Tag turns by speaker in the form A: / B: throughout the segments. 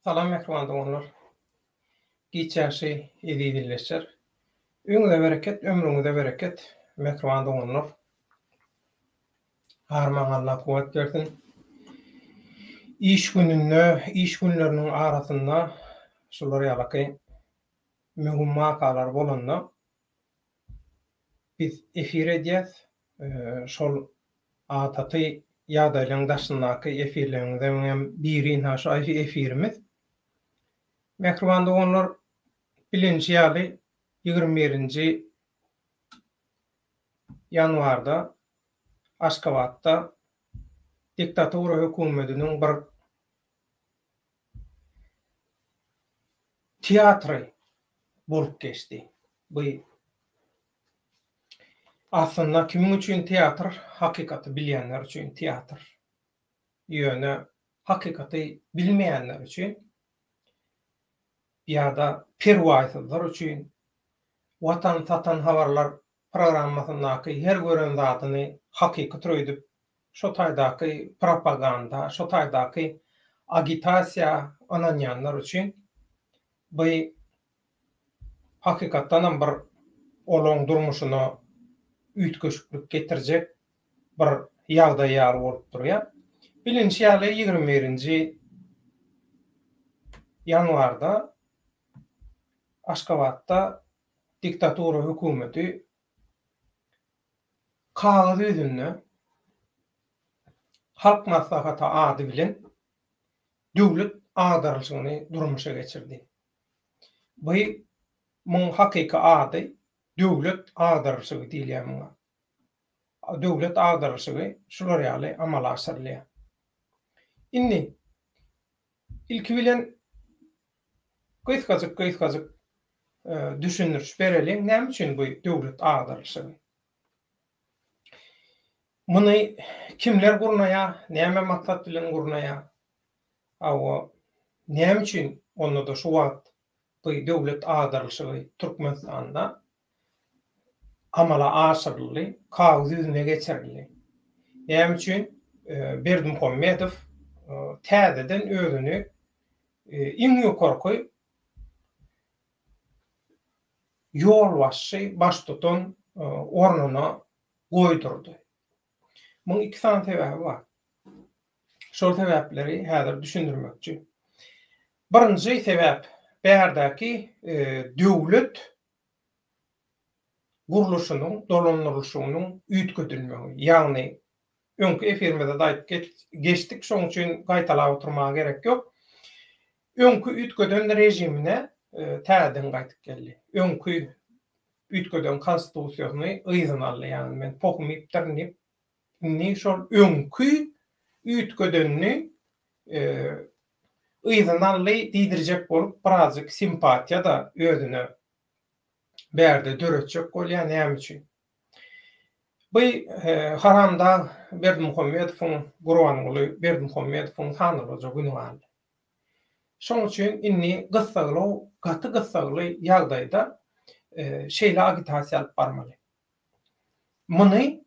A: Salam mähriban doganlar. Giç ýagşy eziz ildeşler. Öýüňize bereket, ömrüňize bereket mähriban doganlar. Armaň Allah kuwwat bersin. Iş gününde, iş günleriniň arasynda şular ýalaky möhüm wakalar bolanda biz efir edýäs. Şol adaty ýagdaýlaryň daşyndaky efirleriňiziň biri ynha şu efirimiz. Mähriban doganlar, bilinişi ýaly 21-nji ýanwarda Aşgabatda diktatura hökümetiniň bir teatry bolup geçdi. Bu aslynda kimiň üçin teatr? Hakykaty bilýänler üçin teatr. Ýöne hakykaty bilmeýänler üçin ýa-da perwaýsyzlar üçin Watan satan habarlar programmasyndaky her gören zadyny hakykytyr öýdüp şo taýdaky propaganda, şo taýdaky agitasiýa ynanýanlar üçin bu hakykatdanam bir olaň durmuşyna üýtgeşiklik getirjek bir ýagdaý ýaly bolup durýar. Bilinişi ýaly 21-nji ýanwarda Aşgabatda diktatura hökümeti kagyz ýüzünde Halk Maslahaty ady bilen döwlet agdarylyşygyny durmuşa geçirdi. Bu muň hakyky ady döwlet agdarylyşygy diýilýär muňa. Döwlet agdarylyşygy şular ýaly amala aşyrylýar. Indi ilki bilen gysgajyk-gysgajyk düşündiriş bereliň, näme üçin bu döwlet agdarylyşygy? Muny kimler gurnaýar, näme maksat bilen gurnaýar? Hawa, näme üçin onda-da şu wagt bu döwlet agdarylyşygy Türkmenistanda amala aşyryldy, kagyz ýüzüne geçirildi? Näme üçin Berdimuhamedow täzeden özüni iň ýokarky ýolbaşçy, baştutan ornuna goýdurdy? Muň iki sany sebäbi bar. Şol sebäpleri häzir düşündirmekçi. Birinji sebäp, bärdäki döwlet gurluşynyň, dolandyrylyşynyň üýtgedilmegi. Ýagny, öňki efirimizde-de aýdyp geçdik, şonuň üçin gaýtalap oturmaga gerek ýok. Öňki üýtgeden režimine täzeden gaýdyp geldi. Öňki üýtgeden konstitusiýasyny yzyna aldy. Ýagny, men pohum iýipdirin diýip, indi şol öňki üýtgedenini yzyna aldy diýdirjek bolup, birazjyk simpatiýa-da özüne bärde döretjek bolýar näme üçin? Bu haramdag Berdimuhamedowyň Gurbanguly Berdimuhamedowyň sanalgyja güni galdy. Şoň üçin indi gyssagly gaty gyssagly ýagdaýda şeýle agitasiýa alyp barmaly. Muny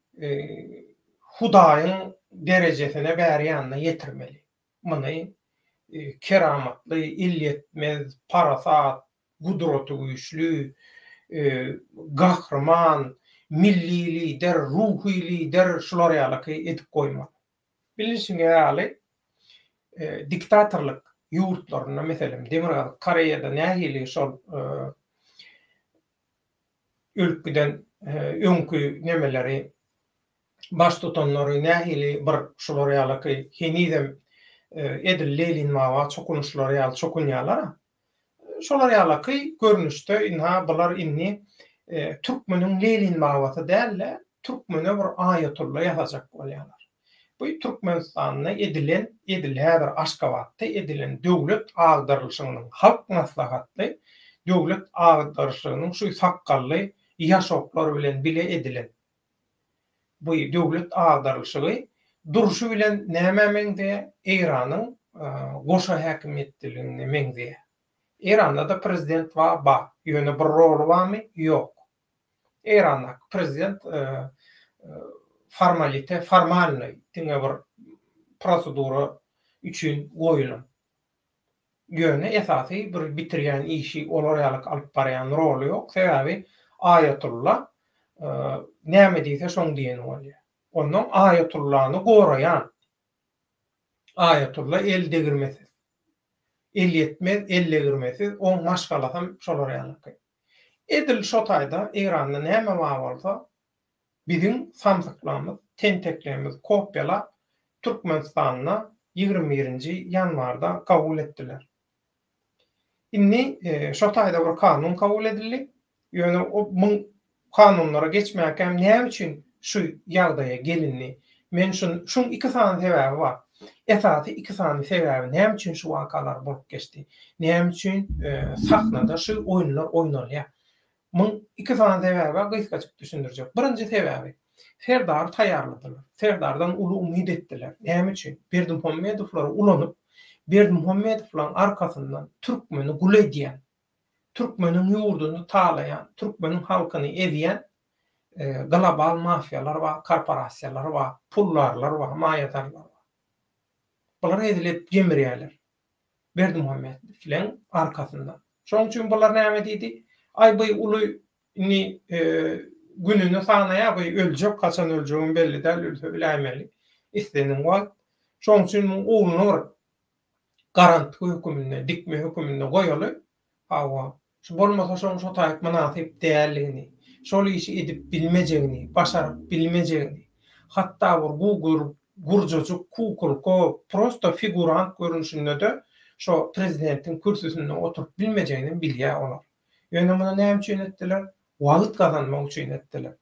A: Hudaýyň derejesine bäri ýanyna ýetirmeli. Muny keramatly, elýetmez, parasat, gudraty güýçli, gahryman, milli lider, ruhy lider şular ýalyky edip goýmaly. Bilişiňiz ýaly, diktatorlyk ýurtlarynda, meselem, Demirgazyk Koreýada nähili şol ölüp giden öňki nemeleri, baştutanlary nähili bir şular ýalyky henizem edil Lenin baba çokunyşlary ýaly çokunýarlar-a. Şolar ýalaky görnüşde ynha bular indi türkmeniň Lenin babasy däl-de, türkmene bir aýatolla ýasajak bolýarlar. Bu Türkmenistanda edilen, edil häzir Aşgabatda edilen döwlet agdarylyşygynyň, Halk Maslahatly döwlet agdarylyşygynyň şu sakgally ýaşoklar bilen bile edilen bu döwlet agdarylyşygy durşy bilen nämä meňzeýär? Eýranyň goşa häkimiýetliligine meňzeýär. Eýranda-da prezident bar, bar. Ýöne bir roly barmy? Ýok. Eýrandaky prezident formalite, formalnyý, diňe bir prosedura üçin goýulan. Ýöne esasy bir bitirýän işi olar ýalyk alyp barýan roly ýok. Sebäbi Aýatulla näme diýse şoň diýeni bolýar. Onnoň Aýatullany goraýan Aýatulla el degirmesiz. Elýetmez, eldegirmesiz, oň maşgalasam şolar ýalyky. Edil şo taýda Eýranda näme bar bolsa, biziň samsyklarymyz, tenteklerimiz kopýalap, Türkmenistanda 21-nji ýanwarda kabul etdiler. Indi şo taýda bir kanun kabul edildi. Ýöne o muň kanunlara geçmänkäm näme üçin şu ýagdaýa gelindi? Men şun şuň iki sany sebäbi bar. Esasy iki sany sebäbi näme üçin şu wakalar bolup geçdi? Näme üçin sahnada şu oýunlar oýnalýar? Muň iki sany sebäbi bar, gysgajyk düşündirjek. Birinji sebäbi, Serdary taýýarladylar. Serdardan uly umyt etdiler. Näme üçin? Berdimuhamedowlary ulanyp, Berdimuhamedowlaryň arkasyndan türkmeni gul edýän, türkmeniň ýurduny talaýan, türkmeniň halkyny ezýän global mafiýalar bar, korporasiýalar bar, puldarlar bar, maýadarlar bar. Bular hezil edip gemirýärler. Berdimuhamedowlaryň arkasyndan. Şonuň üçin bular näme diýdi? Aý bu uly indi gününi sanaýar, bu öljek, haçan öljegem belli däl, ölse öläýmeli islenen wagt. Şonuň üçin muň ogluny bir garantgy höküminde, dikme höküminde goýaly. Hawa, şu bolmasa şoň şo taýyk mynasyp däldigini, şol işi edip bilmejegini, başaryp bilmejegini, hatda bir gugur, gurjajyk kukulka, prosto figurant görnüşinde-de şo prezidentiň kürsüsinde oturyp bilmejeginem bilýär olar. Ýöne muny näme üçin etdiler? Wagt gazanmak üçin etdiler.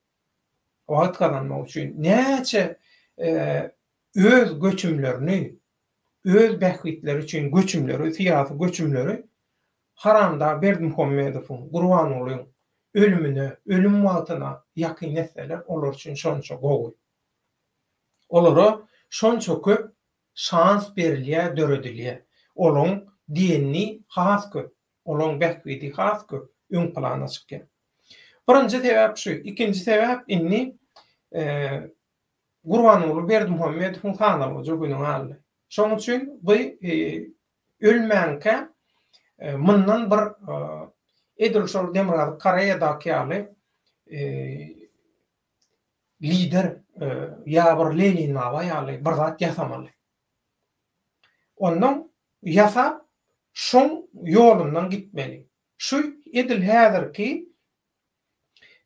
A: Wagt gazanmak üçin. Näçe öz göçümlerini, öz bähbitleri üçin göçümleri, syýasy göçümleri haramdag Berdimuhamedowyň, Gurbangulyň ölümine, ölüm wagtyna ýakyn etseler, olar üçin şonça gowy. Olara şonça köp şans berilýär, döredilýär. Olaň diýenini has köp, olaň bähbidi has köp öň plana çykýar. Birinji sebäp şu. Ikinji sebäp indi Gurbanguly Berdimuhamedowyň sanalgyja güni galdy. Şonuň üçin bu ölmänkä mundan bir edil şol Demirgazyk Koreýadaky ýaly lider ýa bir Lenin baba ýaly bir zat ýasamaly. Ondan ýasap şoň ýolundan gitmeli. Şu edil häzirki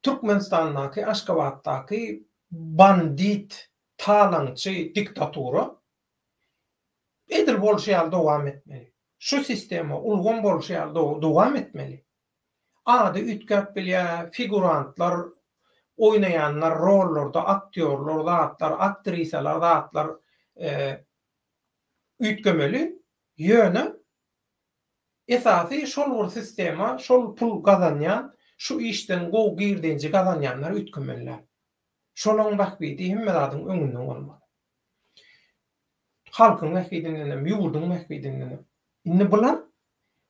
A: Türkmenistandaky, Aşgabatdaky bandit, talaňçy diktatura edil bolşy ýaly dowam etmeli. Şu sistema, ulgam bolşy ýaly dowam etmeli. Ady üýtgäp bilýär, figurantlar, oýnaýanlar rollarda, aktýorlar, zatlar, aktrisalar, zatlar üýtgemeli. Ýöne Esasy şol bir sistema, şol pul gazanýan, şu işden gowy girdenji gazanýanlar üýtgemeliler. Şolaň bähbidi hemme zadyň öňünde bolmaly. Halkyň bähbidindenem, ýurduň bähbidindenem. Indi bular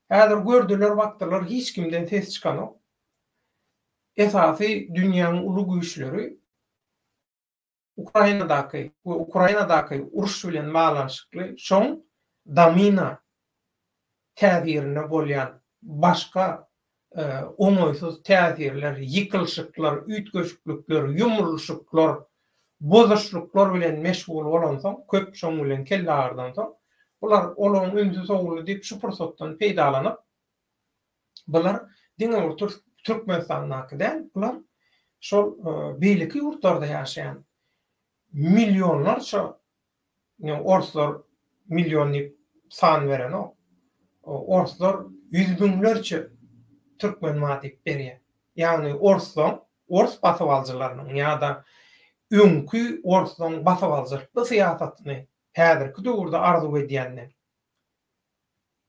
A: häzir gördüler, bakdylar hiç kimden ses çykanok. Esasy dünýäň uly güýçleri Ukrainadaky we Ukrainadaky uruş bilen baglanyşykly şoň domino täsirinde bolýan başga oňaýsyz täsirler, ýykylyşyklar, üýtgeşiklikler, ýumrulyşyklar, bozuşlyklar bilen meşgul bolansoň, köp şoň bilen kelle agyrdansoň, bular olaryň ünsi sowuldy diýip şu pursatdan peýdalanyp, Bular diňe bir Türkmenistandaky däl, bular şol beýleki ýurtlarda ýaşaýan millionlarça orslar million diýip san berenok. Orslar ýüz müňlerçe türkmen bar diýip berýär. Ýagny orslaň, ors basybalyjylarynyň ýa-da öňki orslaň basybalyjylykly syýasatyny häzirki döwürde arzuw edýänler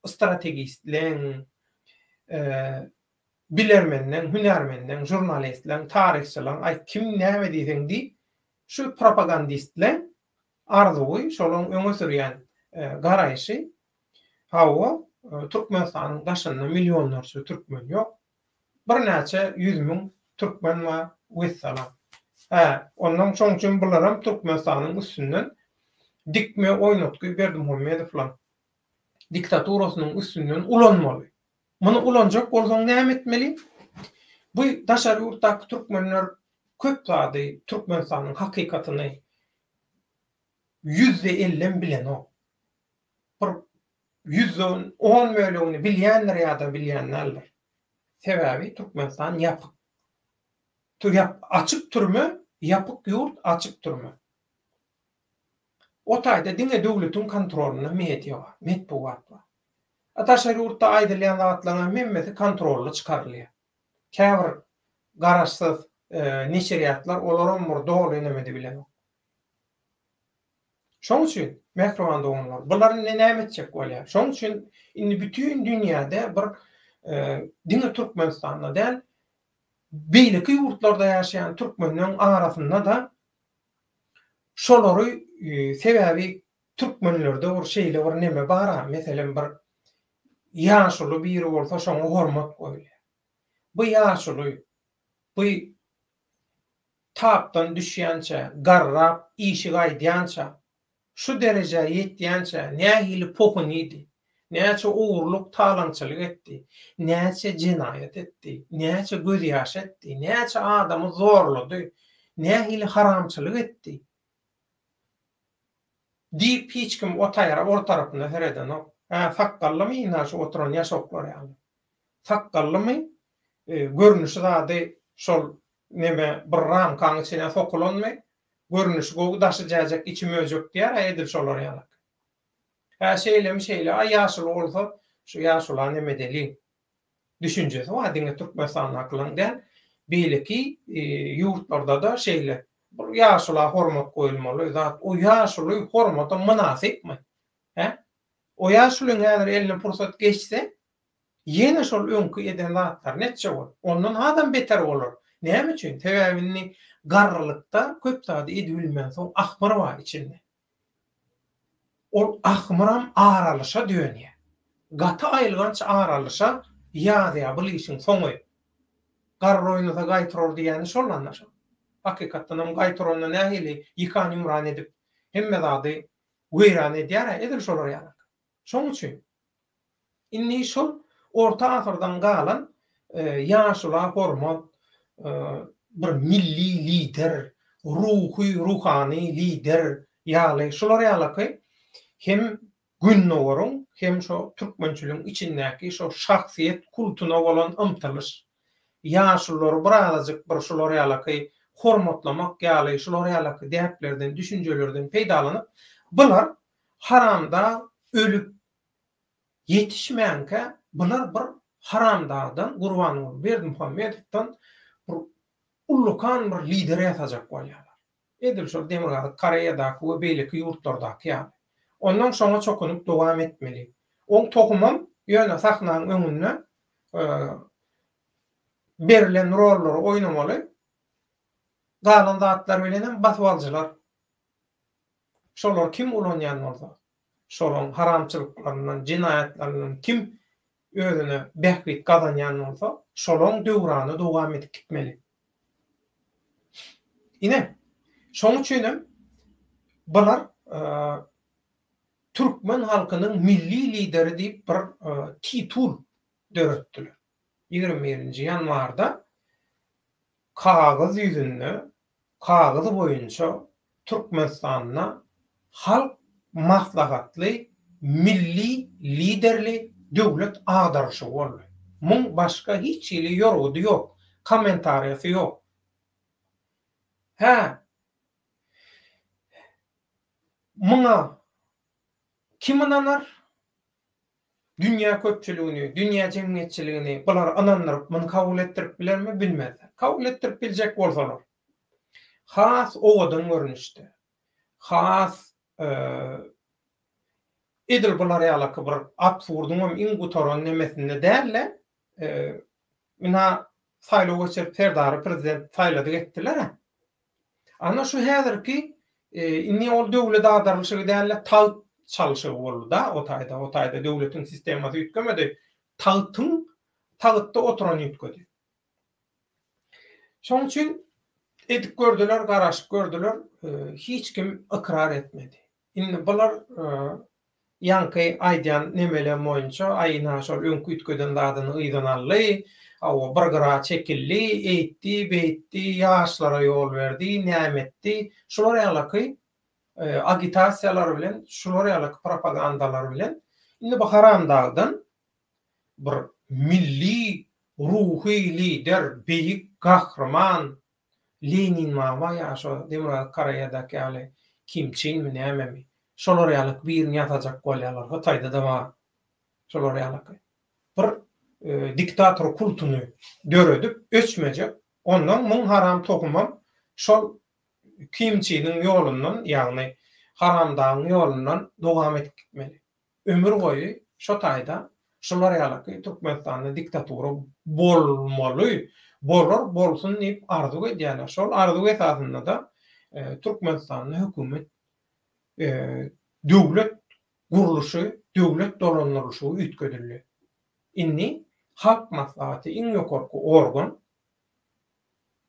A: strategistleň, bilermenleň, hünärmenleň, žurnalistleň, taryhçylaň, aý kim näme diýseň diý, şu propagandistleň arzuwy, şolaň öňe sürýän garaýşy, hawa, Türkmenistanyň daşynda millionlarça türkmen ýok, birnäçe 100 müň türkmen bar, wessalam. Hä, onnoň şoň üçin bularam Türkmenistanyň üstünden dikme oýnatgy Berdimuhamedowlaň. diktaturasynyň üstünden ulanmaly. Muny ulanjak bolsaň näme etmeli? Bu daşary ýurtdaky türkmenler köp zady Türkmenistanyň hakykatyny ýüzde ellem bilenok. Bir ýüzden on bölegini bilýändir ýa-da bilýän däldir. Sebäbi Türkmenistan ýapyk. Açyk türme, ýapyk ýurt, açyk türme. O taýda diňe döwletiň kontrolynda media bar, metbugat bar. A daşary ýurtda aýdylýan zatlaryň hem hemmesi kontrolly çykarylýar. Käbir garaşsyz neşirýatlar olaram bir doly neme edibilenok. Şoň üçin, mähriban doganlar, bular indi näme etjek bolýar? Şoň üçin indi bütin dünýäde bir diňe Türkmenistanda däl, beýleki ýurtlarda ýaşaýan türkmenleň arasynda-da şolary sebäbi türkmenlerde bir şeýle bir neme bar-a, meselem bir ýaşuly biri bolsa şoňa hormat goýulýar. Bu ýaşuly, bu tapdan düşýänçä, garrap, işi gaýdýança, şu derejä ýetýänçä nähili pohun iýdi, näçe ogurlyk, talaňçylyk etdi, näçe jenaýat etdi, näçe gözýaş etdi, näçe adamy zorlady, nähili haramçylyk etdi diýip hiç kim o taýra, or tarapyna seredenok. Hä, sakgallymy ynha şu oturan ýaşoklar ýaly. Sakgallymy, görnüşi zady şol neme bir ramkaň içine sokulanmy, görnüşi gowy daşy jäjek içi möjek diýer-ä edil şolar ýalak. Hä şeýlemi şeýle, aý ýaşuly bolsa şu ýaşula neme edeliň. Düşünjesi bar diňe Türkmenistandakylaň däl, beýleki ýurtlarda-da şeýle. Bir ýaşula hormat goýulmaly zat, o ýaşuly hormata mynasypmy? Hä? O ýaşulyň häzir eline pursat geçse, Ýene şol öňki eden zatlaryny etjek ol. Ondan hasam beter bolar. Näme üçin? Sebäbi indi garrylykda köp zady edibilmänsoň ahmyr bar içinde. Ol ahmyram aralyşa dönýär. Gaty aýylganç aralyşa ýazýar bul işiň soňy. Garry oýnasa gaý turar diýýäni şol anda şol. Hakykatdanam gaý turanda nähili ýykan-ýumran edip hemme zady weýran edýär-ä edil şolar ýalak. Şoň üçin indi şol orta asyrdan galan ýaşula hormat, bir milli lider, ruhy, ruhany lider ýaly şular ýalaky hem Gündogaryň hem şo türkmençiligiň içindäki şo şahsyýet kultuna bolan ymtylyş, ýaşululary birazajyk bir şular ýalaky hormatlamak ýaly şular ýalaky däplerden, düşünjelerden peýdalanyp, bular Haramdag ölüp ýetişmänkä bular bir Haramdagdan Gurbanguly Berdimuhamedowdan bir ullakan bir lider ýasajak bolýarlar. Edil şol Demirgazyk Koreýadaky we beýleki ýurtlardaky ýaly. Onnoň şoňa çokunyp dowam etmeli. Oň tohumam ýöne sahnaň öňünde berlen rollary oýnamaly. Galan zatlar bilenem basybalyjylar Şolary kim ulanýan bolsa, şolaň haramçylyklaryndan, jenaýatlaryndan kim özüne bähbit gazanýan bolsa, şolaň döwrany dowam edip gitmeli. Ine, şoň üçinem bular türkmen halkynyň milli lideri diýip bir titul döretdiler. 21-nji ýanwarda kagyz ýüzünde, kagyz boýunça Türkmenistanda Halk Maslahatly milli Liderli döwlet agdarylyşygy boldy. Muň başga hiç hili ýorgudy ýok, kommentariýasy ýok. Hä, muňa kim ynanar? Dünýä köpçüligini, dünýä jemgyýetçiligini bular ynandyryp, muny kabul etdirip bilermi? Bilmezler. Kabul etdirip biljek bolsalar, has owadan görnüşde, has edil bular ýalaky bir absurdyňam iň gutaran nemesinde däl-de, ynha, saýlaw geçirip Serdary prezident saýladyk etdiler-ä. Ana şu häzirki indi ol döwlet agdarylyşygy däl-de tagt çalşygy boldy-da o taýda. O taýda döwletiň sistemasy üýtgemedi. Tagtyň tagtda oturan üýtgedi. Şonuň üçin edip gördüler, garaşyp gördüler, hiç kim ykrar etmedi. Indi bular. Ýaňky aýdýan nemelem boýunça, aý ynha şol öňki üýtgeden zadyny yzyna aldy, hawa, bir gyra çekildi, eýtdi, beýtdi, ýaşlara ýol berdi, näme etdi, şular ýalaky agitasiýalar bilen, şular ýalaky propagandalar bilen indi bu haramdagdan bir milli ruhy lider, beýik gahryman Lenin baba ýa şo Demirgazyk Koreýadaky ýaly Kim Çinmi nämemi şolar ýalyk birini ýasajak bolýarlar Hytaýda-da bar şolar ýalyky bir diktator kultuny döredip öçmejek ondan muň haram tohumam şol Kim Çiniň ýolundan ýagny haramdagyň ýolundan dowam edip gitmeli. Ömür boýy şo taýda şular ýalaky Türkmenistanda diktatura bolmaly, bolar, bolsun diýip arzuw edýärler. Şol arzuw esasynda-da Türkmenistanda hökümet döwlet gurluşy, döwlet dolandyrylyşy üýtgedildi. Indi Halk Maslahaty iň ýokarky organ,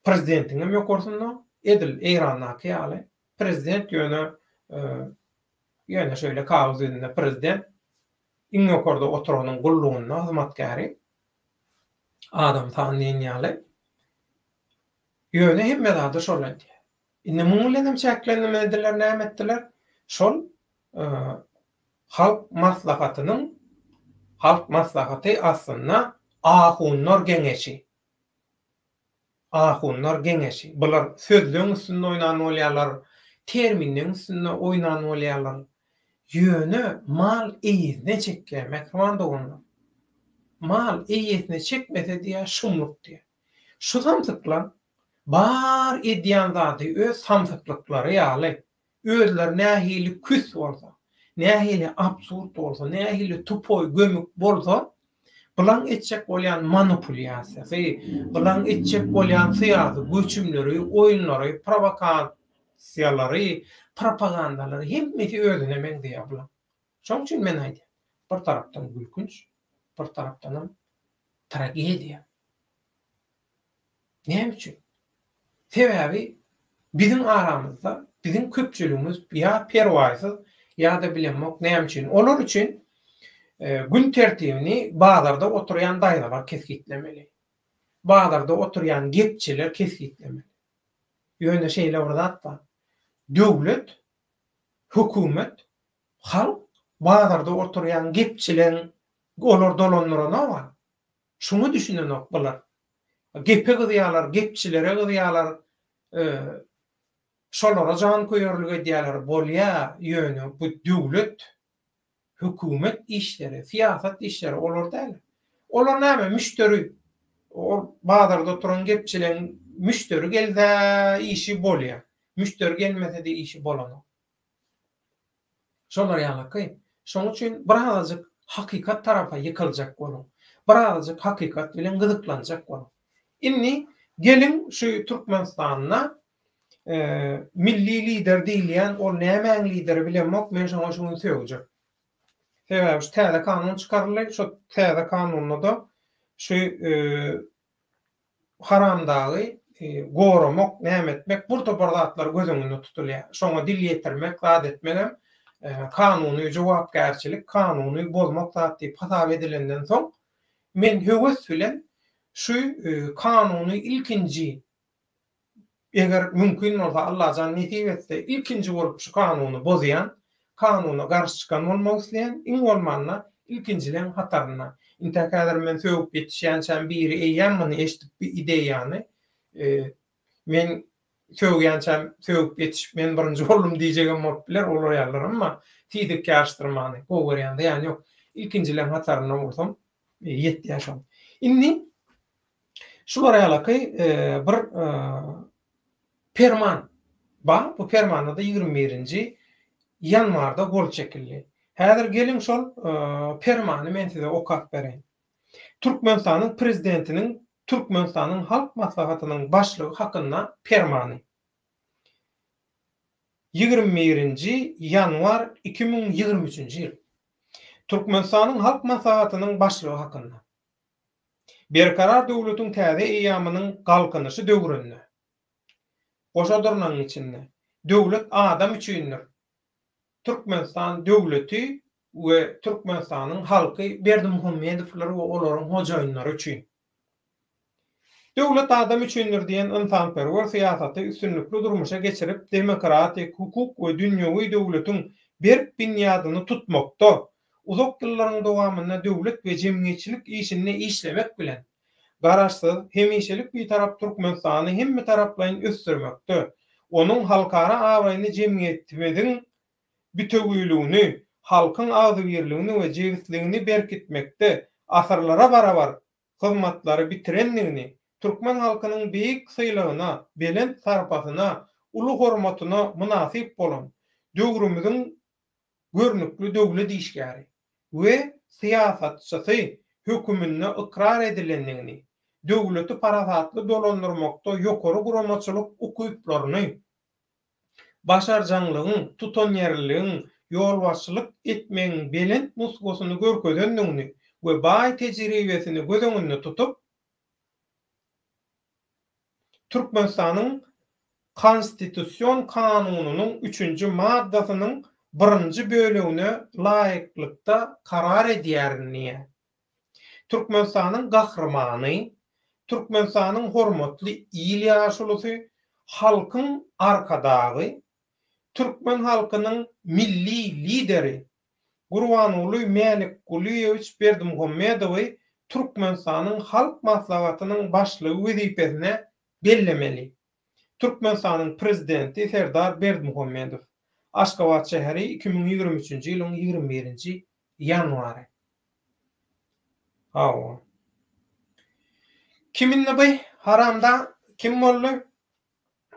A: prezidentiňem ýokarsynda, edil Eýrandaky ýaly, prezident ýöne Ýöne şeýle kagyz ýüzünde prezident iň ýokarda oturanyň gullugynda hyzmatkäri adam san diýen ýaly. Ýöne hemme zady şol edýär. Indi muň bilen hem çäklenmediler, näme etdiler? Şol Halk Maslahatynyň Halk Maslahaty aslynda ahunlar geňeşi. Ahunlar geňeşi. Bular sözleň üstünde oýnan bolýarlar, terminleň üstünde oýnan bolýarlar. Ýöne mal eýesine çekýär, mähriban doganlar. Mal eýesine çekmese diýýär, şumluk diýýär. Şu samsyklar bar edýän zady öz samsyklyklary ýaly Özleri nähili küs bolsa, nähili absurd bolsa, nähili tupoý, gömük bolsa, bulaň etjek bolýan manipulýasiýasy, bulaň etjek bolýan syýasy göçümleri, oýunlary, prowokasiýalary, propagandalary hemmesi özüne meňzeýär bulaň. Şoň üçin men aýdýan, bir tarapdan gülkünç, bir tarapdanam tragediýa. Näme üçin? Sebäbi biziň aramyzda, biziň köpçüligimiz ýa perwaýsyz, ýa-da bilemok näme üçin. Olar üçin gün tertibini bazarda oturýan daýzalar kesgitlemeli. Bazarda oturýan gepçiler kesgitlemeli. Ýöne şeýle bir zat bar. Döwlet, hökümet, halk bazarda oturýan gepçileň olar dolandyranok-a. Şuňa düşünenok bular. Gepe gyzýarlar, gepçilere gyzýarlar, şolara janköýerlik edýärler. Bolýa, ýöne bu döwlet, hökümet işleri, syýasat işleri olar däl. Olar näme, müşderi. Ol bazarda oturan gepçileň müşderi gelse işi bolýa. Müşderi gelmese-de işi bolanok. Şolar ýalaky. Şoň üçin birazajyk hakykat tarapa ýykyljak boluň. Birazajyk hakykat bilen gyzyklanjak boluň. Indi geliň şu Türkmenistanda milli lider diýilýän ol nämäň lideri bilemok men şoňa şu gün sögjek. Sebäbi şu täze kanun çykaryldy. Şu täze kanunda-da şu Haramdagy goramak, näme etmek, bir topar zatlar göz öňünde tutulýar. Şoňa dil ýetirmek, zat etmegem kanuny jogapkärçilik, kanuny bozmak zat diýip hasap edilenden soň, men höwes bilen şu kanuny ilkinji Eger mümkin bolsa, Allajan nesip etse, ilkinji bolup şu kanuny bozýan, kanuna garşy çykan bolmak isleýän, iň bolmanda ilkinjileň hatarynda. Intäk häzir men sögüp ýetişýänçäm biri eýýäm muny eşidip bu ideýany men sögýänçäm sögüp ýetişip men birinji boldum diýjegem bolup biler olar ýalylar emma fizik ýaryşdyrmany gowy görýän zyýany ýok. Ilkinjileň hatarynda bolsam ýetýär şol. Indi Şular ýalaky bir perman bar. Bu permanda-da 21-nji ýanwarda gol çekildi. Häzir geliň şol permany men size okap bereýin. Türkmenistanyň Prezidentiniň Türkmenistanyň Halk Maslahatynyň Başlygy hakynda permany. 21-nji ýanwar 2023-nji ýyl. Türkmenistanyň Halk Maslahatynyň Başlygy hakynda. Berkarar döwletiň täze eýýamynyň Galkynyşy döwründe, goşa dyrnagyň içinde, Döwlet adam üçindir! Türkmenistan döwleti. we Türkmenistanyň halky Berdimuhamedowlar we olaryň hojaýynlary üçin. Döwlet adam üçindir diýen ynsanperwer syýasaty üstünlikli durmuşa geçirip, demokratik, hukuk we dünýewi döwletiň berk binýadyny tutmakda, uzak ýyllaryň dowamynda döwlet we jemgyýetçilik işinde işlemek bilen, Garaşsyz, hemişelik Bitarap Türkmenistany hemmetaraplaýyn ösdürmekde, onuň halkara abraýyny jemgyýetimiziň bitewüligini, halkyň agzybirligini we jebisligini berkitmekde asyrlara barabar hyzmatlary bitirendigini, türkmen halkynyň beýik sylagyna, belent sarpasyna, uly hormatyna mynasyp bolan, döwrümiziň görnükli döwlet işgäri we syýasatçysy höküminde ykrar edilendigini, döwleti parasatly dolandyrmakda ýokary guramaçylyk ukyplaryny, başarjaňlygyň, tutanýerliligiň, ýolbaşçylyk etmegiň belent nusgasyny görkezendigini we baý tejribesini göz öňünde tutup, Türkmenistanyň Konstitusion kanunynyň üçünji maddasynyň birinji bölegine laýyklykda karar edýärin diýýär. Türkmenistanyň Gahrymany, Türkmenistanyň Hormatly il ýaşulusy, Halkyň Arkadagy, türkmen halkynyň Milli Lideri Gurbanguly Mälikgulyýewiç Berdimuhamedowy Türkmenistanyň Halk Maslahatynyň Başlygy wezipesine bellemeli. Türkmenistanyň Prezidenti Serdar Berdimuhamedow. Aşgabat şäheri, 2023-nji ýylyň 21-nji ýanwary. Hawa. Kim indi by haramdag kim boldy?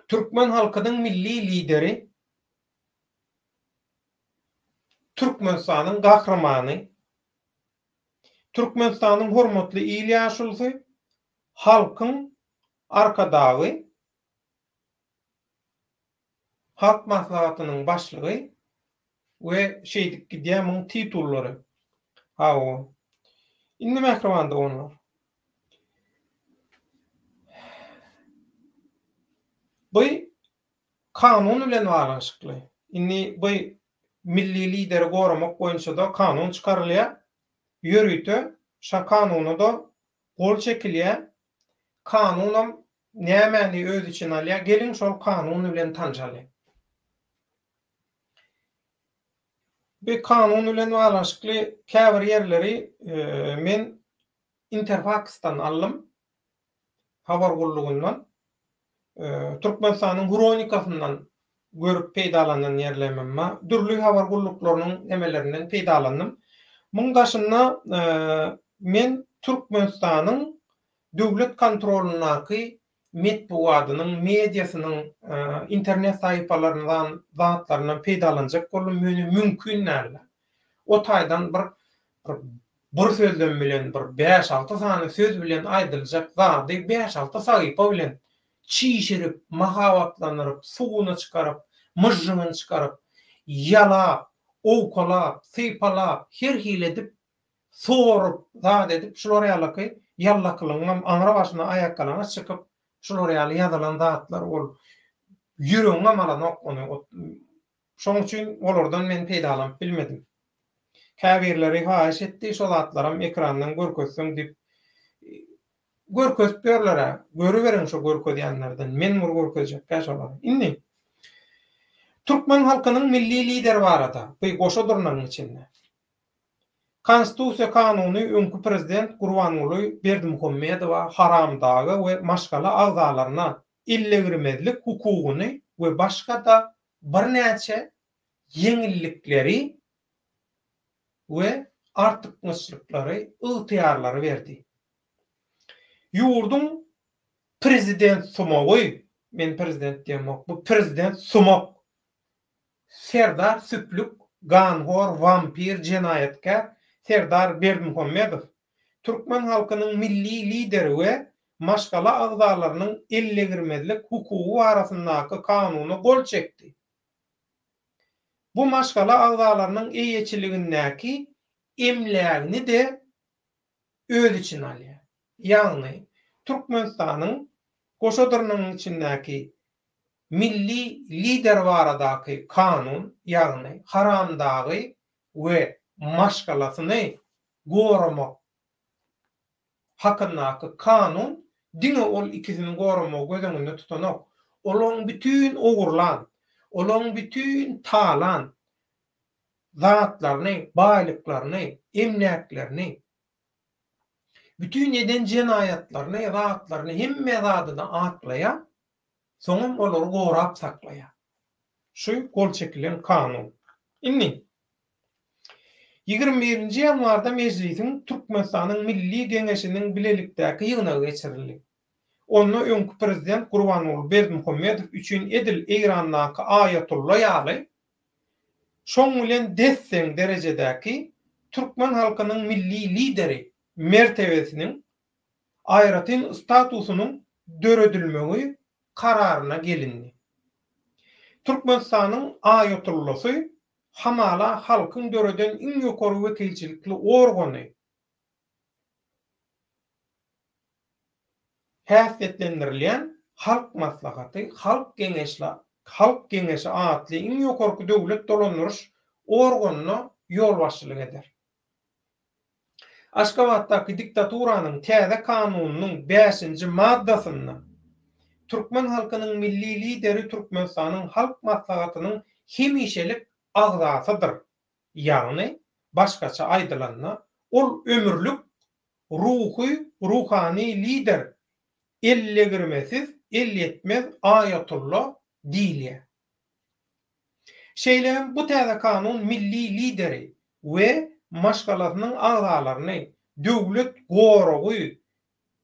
A: Türkmen halkynyň milli lideri Türkmenistanyň Gahrymany, Türkmenistanyň Hormatly il ýaşulusy, Halkyň Arkadagy, Halk Maslahatynyň Başlygy we şeýdip gidýär muň titullary. Hawa. Indi mähriban doganlar. Bu Kanun bilen baglanyşykly. Indi bu milli lideri goramak boýunça-da kanun çykarylýar. Ýörite şa kanuna-da gol çekilýär. Kanunam nämäni öz içine alýar? Geliň şol kanun bilen tanşalyň. Bu kanun bilen baglanyşykly käbir ýerleri men Interfaksdan aldym. Habar gullugyndan, Türkmenistanyň Hronikasyndan görüp peýdalanan ýerlemim bar. Dürli habar gulluklarynyň nemelerinden peýdalandym. Muň daşynda men Türkmenistanyň döwlet kontrolyndaky metbugadynyň, mediasynyň internet sahypalaryndan zatlaryndan peýdalanjak boldum, ýöne mümkin däldi. O taýdan bir bir bir sözlem bilen bir bäş-alty sany söz bilen aýdyljak zady bäş-alty sahypa bilen çişirip, mahabatlandyryp, suwuny çykaryp, myžžygyny çykaryp, ýalap, owkalap, sypalap, her hili edip, sorup, zat edip, şular ýalyky ýallakylygyňam aňry başyna aýakgalaňaç çykyp, şular ýaly ýazylan zatlar ol ýüregiňem alanok ony. Şoň üçin olardan men peýdalanyp bilmedim. Käbirleri haýyş etdi, şo zatlaram ekrandan görkezseň diýip. Görkezip ýörler-ä. Görüberiň şo görkezýänlerden. Men bir görkezjekkä şolary. Indi, türkmen halkynyň Milli Lideri barada, bu goşa dyrnagyň içinde. Konstitusiýa kanuny öňki prezident Gurbanguly Berdimuhamedowa, haramdaga we maşgala agzalaryna ellegirmezlik hukugyny we başga-da birnäçe ýeňillikleri we artykmaçlyklary, ygtyýarlary berdi. Ýurduň prezident sumagy, men prezident diýemok, bu prezident sumak, Serdar süplük, ganhor, wampir, jenaýatkär Serdar Berdimuhamedow, türkmen halkynyň milli Lideri we maşgala agzalarynyň ellegirmezlik hukugy barasyndaky kanuna gol çekdi. Bu maşgala agzalarynyň eýeçiligindäki emlägini-de öz içine alýar. Ýagny, Türkmenistanyň goşa dyrnagyň içindäki Milli Lider baradaky kanun, ýagny haramdagy we. maşgalasyny goramak hakyndaky kanun diňe ol ikisini goramagy göz öňünde tutanok. Olaň bütin ogurlan, olaň bütin talan zatlaryny, baýlyklaryny, emläklerini, bütin eden jenaýatlaryny, zatlaryny, hemme zadyny aklaýar, soňam olary gorap saklaýar. Şu gol çekilen kanun. Indi, 21-nji ýanwarda Mejlisiň Türkmenistanyň Milli Geňeşiniň bilelikdäki ýygnagy geçirildi. Onda öňki prezident Gurbanguly Berdimuhamedow üçin edil Eýrandaky aýatolla ýaly, şoň bilen des-deň derejedäki türkmen halkynyň Milli Lideri mertebesiniň aýratyn statusynyň döredilmegi kararyna gelindi. Türkmenistanyň aýatollasy hamala halkyň döreden iň ýokary wekilçilikli organy häsiýetlendirilýän Halk Maslahaty, Halk Geňeşli Halk Geňeşi atly iň ýokarky döwlet dolandyryş organyna ýolbaşçylyk eder. Aşgabatdaky diktaturanyň täze kanunynyň bäşinji maddasynda türkmen halkynyň Milli Lideri Türkmenistanyň Halk Maslahatynyň hemişelik agzasydyr, ýagny, başgaça aýdylanda, ol ömürlik ruhy, ruhany lider, ellegirmesiz, elýetmez aýatolla diýilýär. Şeýle hem bu täze kanun milli Lideri we maşgalasynyň agzalaryny döwlet goragy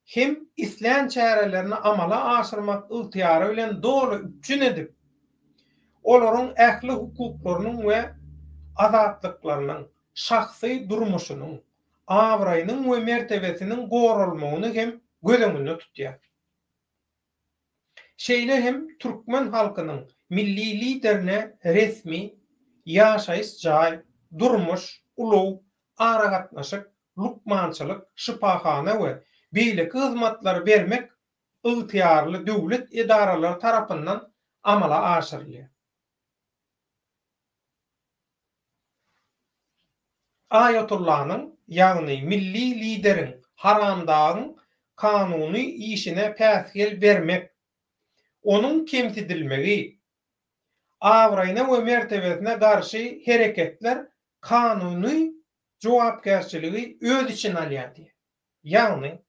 A: hem islän çärelerini amala aşyrmak ygtyýary bilen doly üpjün edip, olaryň ähli hukuklarynyň we azatlyklarynyň, şahsy durmuşynyň, abraýynyň we mertebesiniň goralmagyny hem göz öňünde tutýar. Şeýle hem türkmen halkynyň Milli Liderine resmi ýaşaýyş jaý, durmuş, ulag, aragatnaşyk, lukmançylyk, şypahana we beýleki hyzmatlary bermek ygtyýarly döwlet edaralary tarapyndan amala aşyrylýar. Aýatollanyň, ýagny milli Lideriň, haramdagyň kanuny işine päsgel bermek, onuň kemsidilmegi, abraýyna we mertebesine garşy hereketler kanuny jogapkärçiligi öz içine alýar diýýär. Ýagny,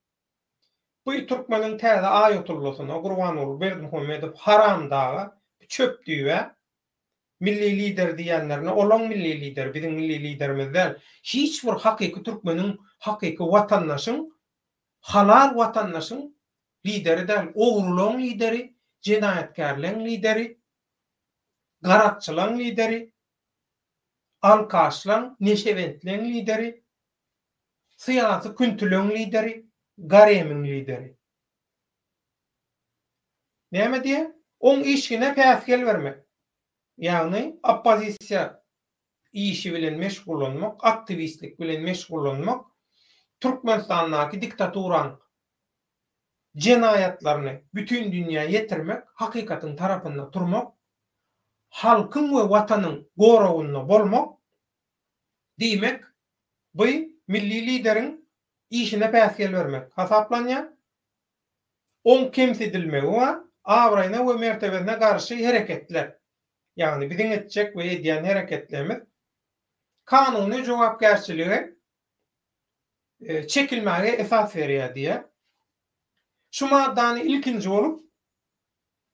A: bu türkmeniň täze aýatollasyna, Gurbanguly Berdimuhamedow haramdaga, çöp düýbä Milli lider diýýänlerine olaň milli lideri biziň milli liderimiz däl. Hiç bir hakyky türkmeniň hakyky watandaşyň halal watandaşyň lideri däl. Ogrulaň lideri, jenaýatkärleň lideri, garakçylaň lideri, alkaşlaň, neşebentleň lideri, syýasy küntüleň lideri, garemiň lideri. Näme diýýär? Oň işgine päsgel bermek. Ýagny oppozisiýa işi bilen meşgullanmak, aktiwistlik bilen meşgullanmak Türkmenistandaky diktaturaň jenaýatlaryny bütin dünýä ýetirmek, hakykatyň tarapynda turmak, halkyň we watanyň goragynda bolmak diýmek bu milli lideriň işine päsgel bermek hasaplanýar. Oň kemsidilmegi bar, abraýyna we mertebesine garşy hereketler, ýagny biziň etjek we edýän hereketlerimiz kanuny jogapkärçilige çekilmäge esas berýär diýýär. Şu maddany ilkinji bolup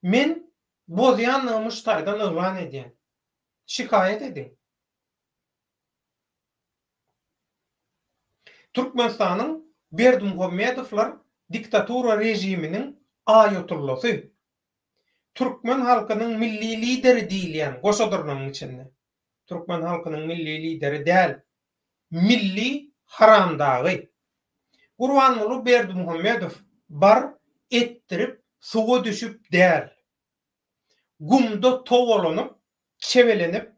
A: men bozýandygymy şu taýdan yglan edýän. Şikaýat ediň. Türkmenistanyň Berdimuhamedowlar diktatura režiminiň aýatollasy, türkmen halkynyň milli lideri diýilýän goşa dyrnagyň içinde, türkmen halkynyň milli lideri däl, milli haramdagy Gurbanguly Berdimuhamedow bar etdirip suwa düşüp däl, gumda togalanyp, çebelenip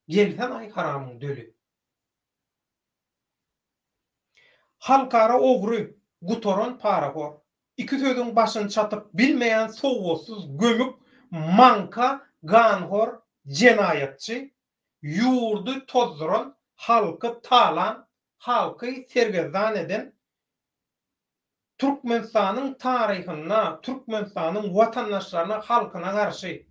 A: Gelsen-aý haramyň döli. Halkara ogry, gutaran parahor. Iki sözüň başyny çatyp bilmeýän sowatsyz gömük maňka ganhor jenaýatçy. Ýurdy tozduran, halky talan, halky sergezdan eden Türkmenistanyň taryhynda Türkmenistanyň watandaşlaryna, halkyna garşy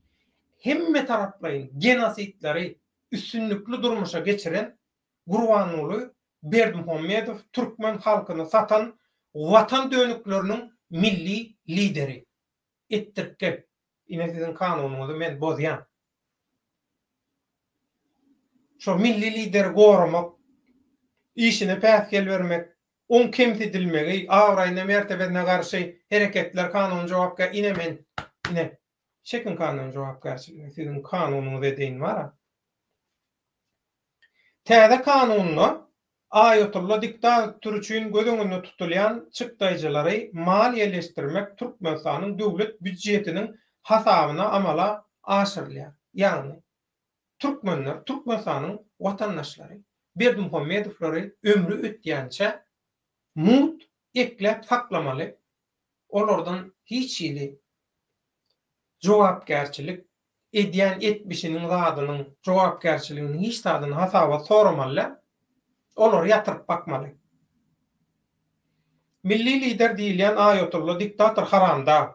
A: hemme taraplaýyn genosidleri üstünlikli durmuşa geçiren Gurbanguly Berdimuhamedow türkmen halkyny satan watan dönükleriniň milli lideri. Etdirip gel. Ine siziň kanunyňyzy men bozýan. Şo milli lideri goramak, işine päsgel bermek, oň kemsidilmegi, abraýyna, mertebesine garşy hereketler kanuny jogapkär ine men, ine, çekiň kanuny jogapkärçilige, siziň kanunyňyzy edeýin bar-a. Täze kanunda Aýatolla diktator üçin göz öňünde tutulýan çykdaýjylary maliýeleşdirmek Türkmenistanyň döwlet býudjetiniň hasabyna amala aşyrylýar. Ýagny, türkmenler, Türkmenistanyň watandaşlary Berdimuhamedowlary ömri ötýänçä mugt ekläp saklamaly, olardan hiç hili jogapkärçilik edýän etmişiniň zadynyň jogapkärçiliginiň hiç zadyny hasabat soramaly däl. Olary ýatyryp bakmaly. Milli lider diýilýän aýotolla diktator haramdag.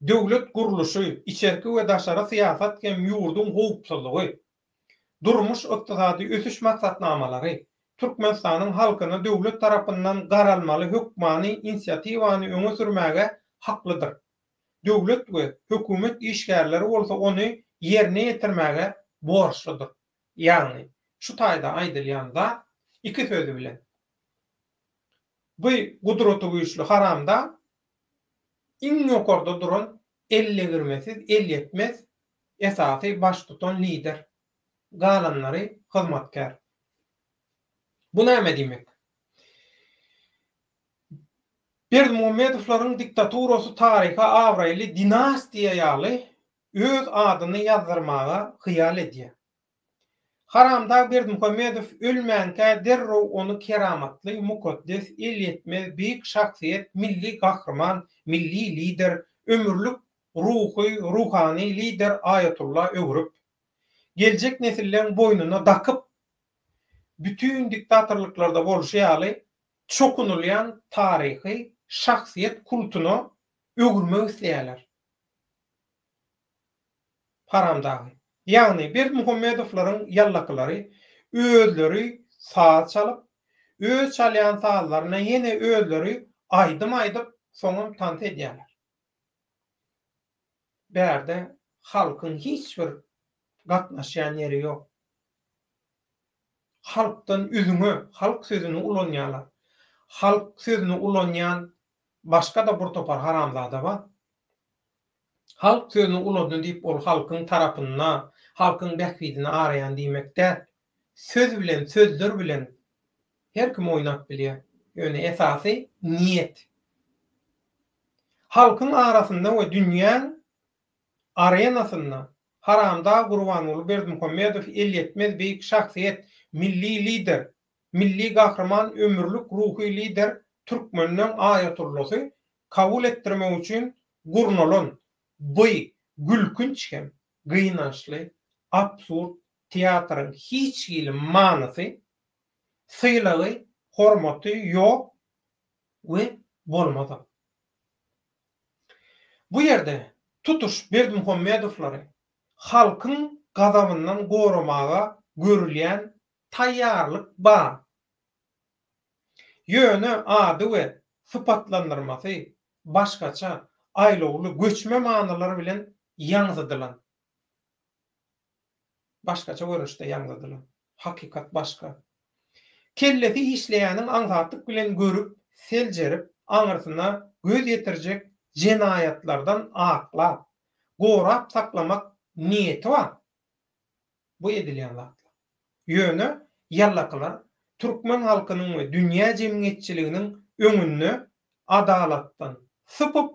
A: Döwlet gurluşy, içerki we daşary syýasat hem ýurduň howpsuzlygy, durmuş-ykdysady ösüş maksatnamalary, Türkmenistanyň halkyna döwlet tarapyndan garalmaly hökmany inisiatiwany öňe sürmäge haklydyr. Döwlet we hökümet işgärleri bolsa ony ýerine ýetirmäge borçludyr. Ýagny, şu taýda aýdylýan zat iki sözi bilen. Bu gudratygüýçli haramdag iň ýokarda duran ellegirmesiz, elýetmez esasy baştutan lider. Galanlary hyzmatkär. Bu näme diýmek? Berdimuhamedowlaryň diktaturasy taryha abraýly dinastiýa ýaly öz adyny ýazdyrmaga hyýal edýär. Haramdag Berdimuhamedow ölmänkä derrew ony keramatly, mukaddes, elýetmez, beýik şahsyýet, milli gahryman, milli lider, ömürlik ruhy, ruhany lider aýatulla öwrüp, geljek nesilleň boýnuna dakyp, bütin diktatorlyklarda bolşy ýaly, çokunylýan taryhy şahsyýet kultuna öwürmek isleýärler. Haramdagy. Ýagny Berdimuhamedowlaryň ýallakylary özleri saz çalyp, öz çalýan sazlaryna ýene özleri aýdym aýdyp, soňam tans edýärler. Bärde halkyň hiç bir gatnaşýan ýeri ýok. Halkdan üzňe halk sözüni ulanýarlar. Halk sözüni ulanýan başga-da bir topar haramzada bar. Halk sözüni ulandy diýip ol halkyň tarapynda, halkyň bähbidini araýan diýmek däl. Söz bilen, sözler bilen her kim oýnap bilýär. Ýöne esasy niýet. Halkyň arasynda we dünýäň arenasynda haramdag Gurbanguly Berdimuhamedow elýetmez beýik şahsyýet, milli lider, milli gahryman ömürlik ruhy lider türkmenleň aýatullasy kabul etdirmek üçin gurnalan by gülkünç hem gynançly absurd teatryň hiç hili manysy, sylagy, hormaty ýok we bolmazam. Bu ýerde tutuş Berdimuhamedowlary halkyň gazabyndan goramaga görülýän taýýarlyk bar. Ýöne ady we sypatlandyrmasy başgaça aýlawly göçme manylar bilen ýaňzydylan. Başgaça görnüşde ýaňzydylan. Hakykat başga. Kellesi işleýäniň aňsatlyk bilen görüp, seljerip, aňyrsyna göz ýetirjek jenaýatlardan aklap, gorap saklamak niýeti bar. Bu edilýän zatlar. Ýöne ýallakylar türkmen halkynyň we dünýä jemgyýetçiliginiň öňünde adalatdan sypyp,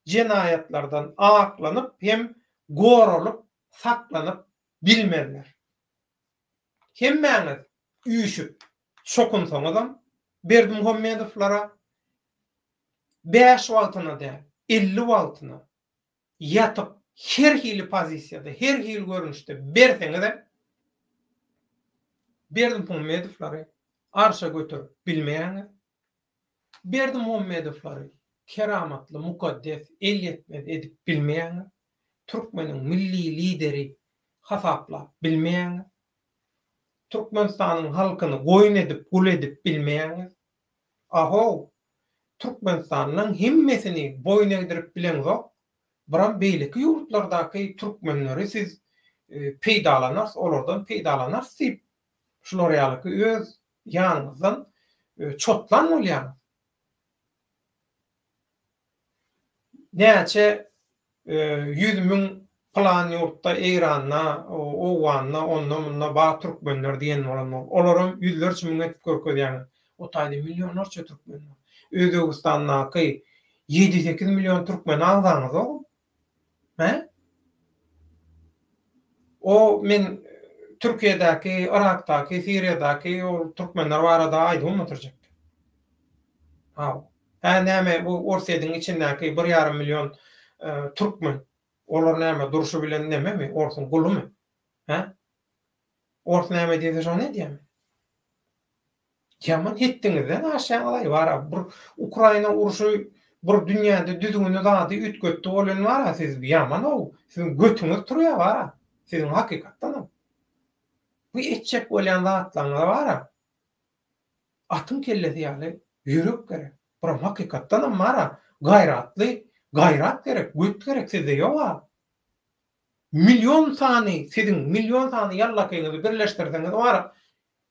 A: jenaýatlardan aklanyp hem goralyp saklanyp bilmezler. Hemmäňiz üýşüp çokunsaňyzam Berdimuhamedowlara bäş wagtyna däl, 50 wagtyna ýatyp her hili pozisiýada, her hili görnüşde berseňizem. Berdimuhamedowlary arşa göterip bilmeýäňiz. Berdimuhamedowlary keramatly, mukaddes, elýetmez edip bilmeýäňiz. Türkmeniň milli lideri hasaplap bilmeýäňiz. Türkmenistanyň halkyny goýun edip, gul edip bilmeýäňiz. Ahow, Türkmenistanlyň hemmesini boýun egdirip bileňzok, biram beýleki ýurtlardaky türkmenleri siz peýdalanars, olardan peýdalanars diýip, şular ýalyky öz ýanyňyzdan çotlan bolýaňyz. Näçe 100 müň pylan ýurtda Eýranda, Owganda, onda-munda bar türkmenler diýen bolan bolup, olaram ýüzlerçe müň edip görkezýäňiz. O taýda millionlarça türkmen bar. Özbegistandaky ýedi-sekiz million türkmeni agzaňyzok. Hä? O men Türkiýedäki, Yrakdaky, Siriýadaky ol türkmenler barada aýdybam oturjak. Haw. Hä näme bu Orsýediň içindäki bir ýarym million türkmen olar näme durşy bilen nememi orsuň gulumy? Hä? Ors näme diýse şony edýämi? Ýaman hetdiňizden aşýaňyzaý bara bir Ukraina urşy bir dünýäde düzgüni zady üýtgetdi bolýan bara siz ýamanow siziň götüňiz turýa bara siziň hakykatdanam bu etjek bolýan zatlaryňyza bara atyň kellesi ýaly ýürek gerek biram hakykatdanam bara gaýratly gaýrat gerek göt gerek sizde ýoga million sany siziň million sany ýallakyňyzy birleşdirseňiz bara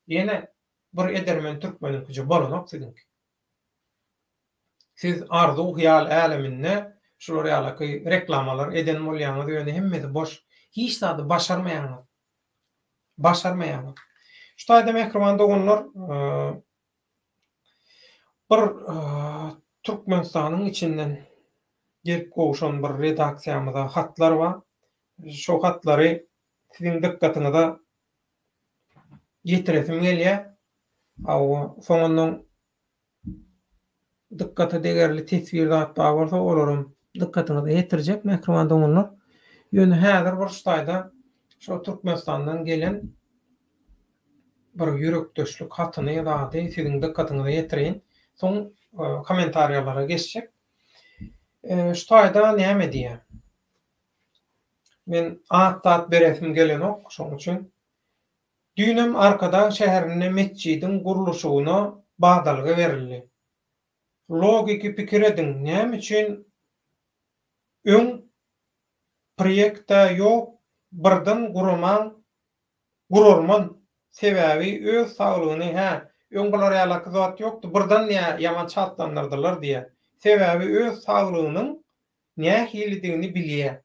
A: Ýene bir edermen türkmeniňkije bolanok siziňki. Siz arzuw hyýal äleminde şular ýalaky reklamalar eden bolýaňyz ýöne hemmesi boş. Hiç zady başarmaýaňyz. Başarmaýaňyz. Şu taýda mähriban doganlar bir Türkmenistanyň içinden gelip gowşan bir redaksiýamyza hatlar bar. Şo hatlary siziň dykgatyňyza ýetiresim gelýär. Hawa, soňundan dykgata degerli teswir zat bar bolsa, olaram dykgatyňyza ýetirjek, mähriban doganlar. Ýöne häzir bir şu taýda şo Türkmenistandan gelen bir ýürekdeşlik hatyny zady siziň dykgatyňyza ýetireýin. Soň kommentariýalara geçjek. Şu taýda näme diýýär? Men at-zat beresim gelenok, şoň üçin. Düýnem Arkadag şäherinde metjidiň gurluşygyna badalga berildi. Logiki pikir ediň, näme üçin öň prýekta ýok birden guramaň gurarman sebäbi öz saglygyny hä öň bular ýalaky zat ýokdy birden nä ýaman çaltlandyrdylar diýä sebäbi öz saglygynyň nähilidigini bilýä.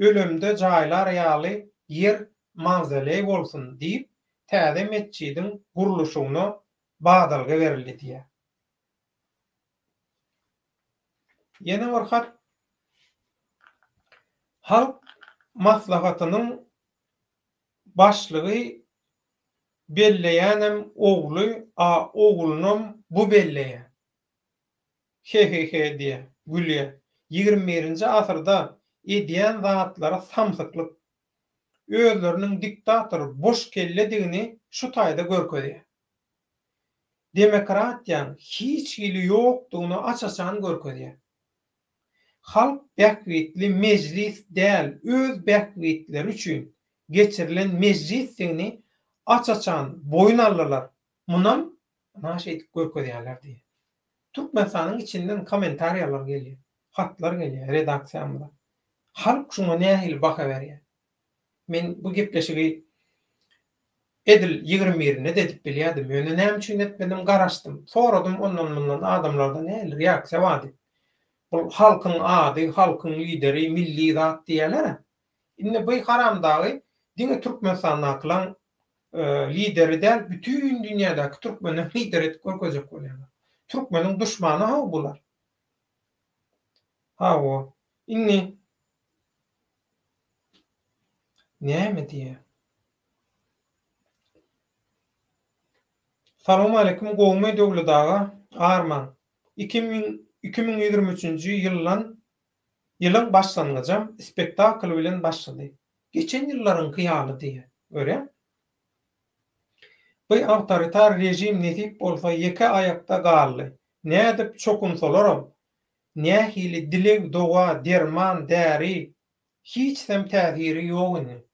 A: Ölemde jaýlar ýaly ýer mawzoleý bolsun diýip, täze metjidiň gurluşygyna badalga berildi diýýär. Ýene bir hat Halk Maslahatynyň başlygy belleýänem ogly, a oglunam bu belleýä. He-he-he diýýär, gülýär. Ýigrimi birinji asyrda edýän zatlary samsyklyk. Özleriniň diktator boş kelledigini şu taýda görkezýär. Demokratiýaň hiç hili ýokdugyny aç-açan görkezýär. Halk bähbitli mejlis däl öz bähbitleri üçin geçirilen mejlisdigini aç-açan boýun aldylar. Munam Ynha şeýdip görkezýärler diýýär. Türkmenistanyň içinden kommentariýalar gelýär, hatlar gelýär redaksiýamyza. Halk şuňa nähili baha berýär? Men bu gepleşigi edil 21-inde-de edip bilýärdim. Ýöne näme üçin etmedim, garaşdym. Soradym ondan-mundan adamlardan nähili reaksiýa bar diýip. Bu halkyň ady, halkyň lideri, milli zat diýýärler-ä. Indi bu haramdagy diňe Türkmenistandakylaň lideri däl, bütin dünýädäki türkmenleri lider edip görkezjek bolýarlar. Türkmeniň duşmany haw bular. Hawa. Indi näme diýýär? Salowmaleýkim gowumy Döwlet aga? Armaň. 2023-nji ýyldan Ýylyň başlangyjam spektakl bilen başlady. Geçen ýyllaryňky ýaly diýýär. Görýäňmi? Bu awtoritar režim nesip bolsa ýeke aýakda galdy. Nädip çokunsalaram, nähili dileg, doga, derman, däri, hiçsem täsiri ýok indi.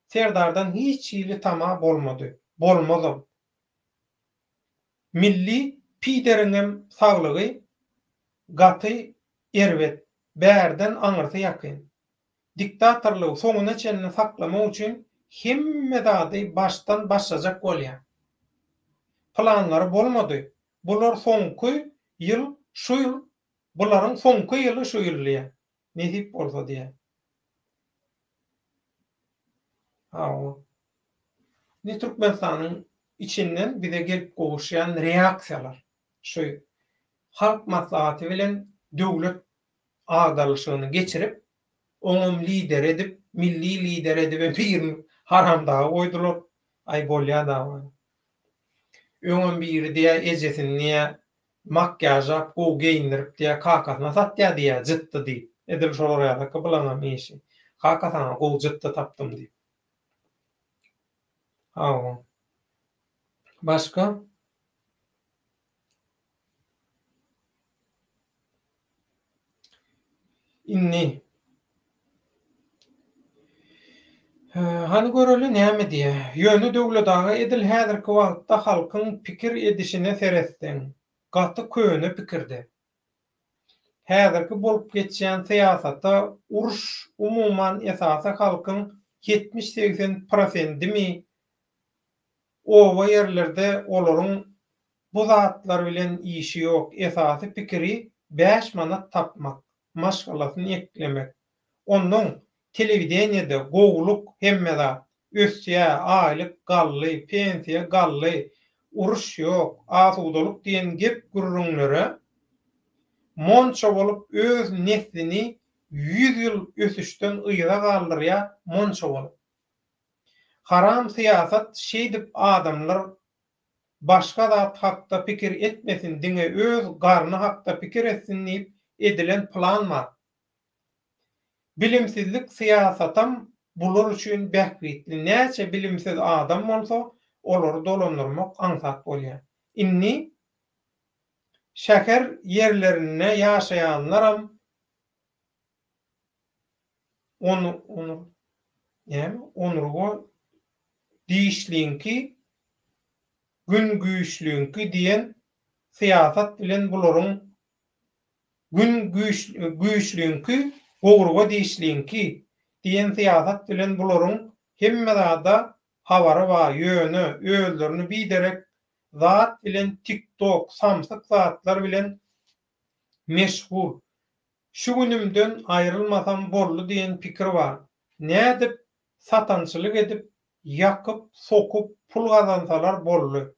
A: Serdardan hiç hili tama bolmady, bolmazam. Milli pideriňem saglygy gaty erbet, bärden aňyrsy ýakyn. Diktatorlygy soňuna çenli saklamak üçin hemme zady başdan başlajak bolýar. Planlary bolmady. Bular soňky ýyl şu ýyl bularyň soňky ýyly şu ýyl diýýär. Nesip bolsa diýýär. Hawa. Indi Türkmenistanyň içinden bize gelip gowuşýan reaksiýalar. Şu Halk Maslahaty bilen döwlet agdarylyşygyny geçirip, oňam lider edip, milli lider edibem birini haramdaga goýdular. Aý bolýa dawa. Öňem biri diýä ejesini diýä makýažap gowy geýindirip diýä kakasyna satýa diýä jytdy diýip. Edil şolar ýalyky bulaňam işi. Kaka saňa gowy jytdy tapdym diýip. Hawa. Başga? Indi Hany göreli näme diýýär. Ýöne Döwlet aga edil häzirki wagtda halkyň pikir edişine seretseň, gaty köne pikirde. Häzirki bolup geçýän syýasata uruş umuman esasy halkyň 70-80 prosendimi oba ýerlerde olaryň Bu zatlar bilen işi ýok, esasy pikiri bäş manat tapmak, maşgalasyny eklemek. Onnoň telewideniýede gowulyk hemme zat, ösýä, aýlyk gally, pensiýa gally, uruş ýok, asudalyk diýen gep gürrüňlere monça bolup öz neslini ýüz ýyl ösüşden yza galdyrýa monça bolup. Haram syýasat şeýdip adamlar başga zat hakda pikir etmesin diňe öz garny hakda pikir etsin diýip edilen plan bar. Bilimsizlik syýasatam bular üçin bähbitli näçe bilimsiz adam bolsa olary dolandyrmak aňsat bolýar. Indi şäher ýerlerinde ýaşaýanlaram Ony onur näme onurga dişliňki gün güýçliňki diýen syýasat bilen bularyň gün güýçliňki gowurga dişliňki diýen syýasat bilen bularyň hemme zada habary bar ýöne özlerini biderek zat bilen tiktok samsyk zatlar bilen meşgul Şu günümden aýrylmasam boldy diýen pikir bar. Nädip satançylyk edip, ýakyp, sokup pul gazansalar boldy.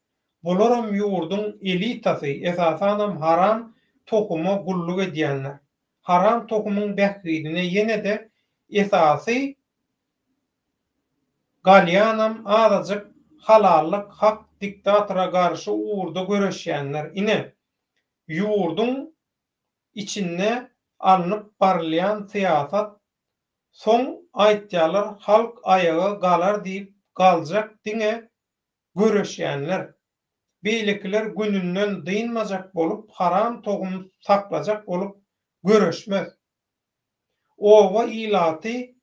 A: Bularam ýurduň elitasy, esasanam haram tohuma gulluk edýänler. Haram tohumyň bähbidine ýene-de esasy galýanam azajyk halallyk hak diktatora garşy ugurda göreşýänler. Ine, ýurduň içinde alnyp barylýan syýasat soň aýtýalar halk aýaga galar diýip galjak diňe göreşýänler beýlekiler gününden dynmajak bolup haram tohum saklajak bolup göreşmez oba ilaty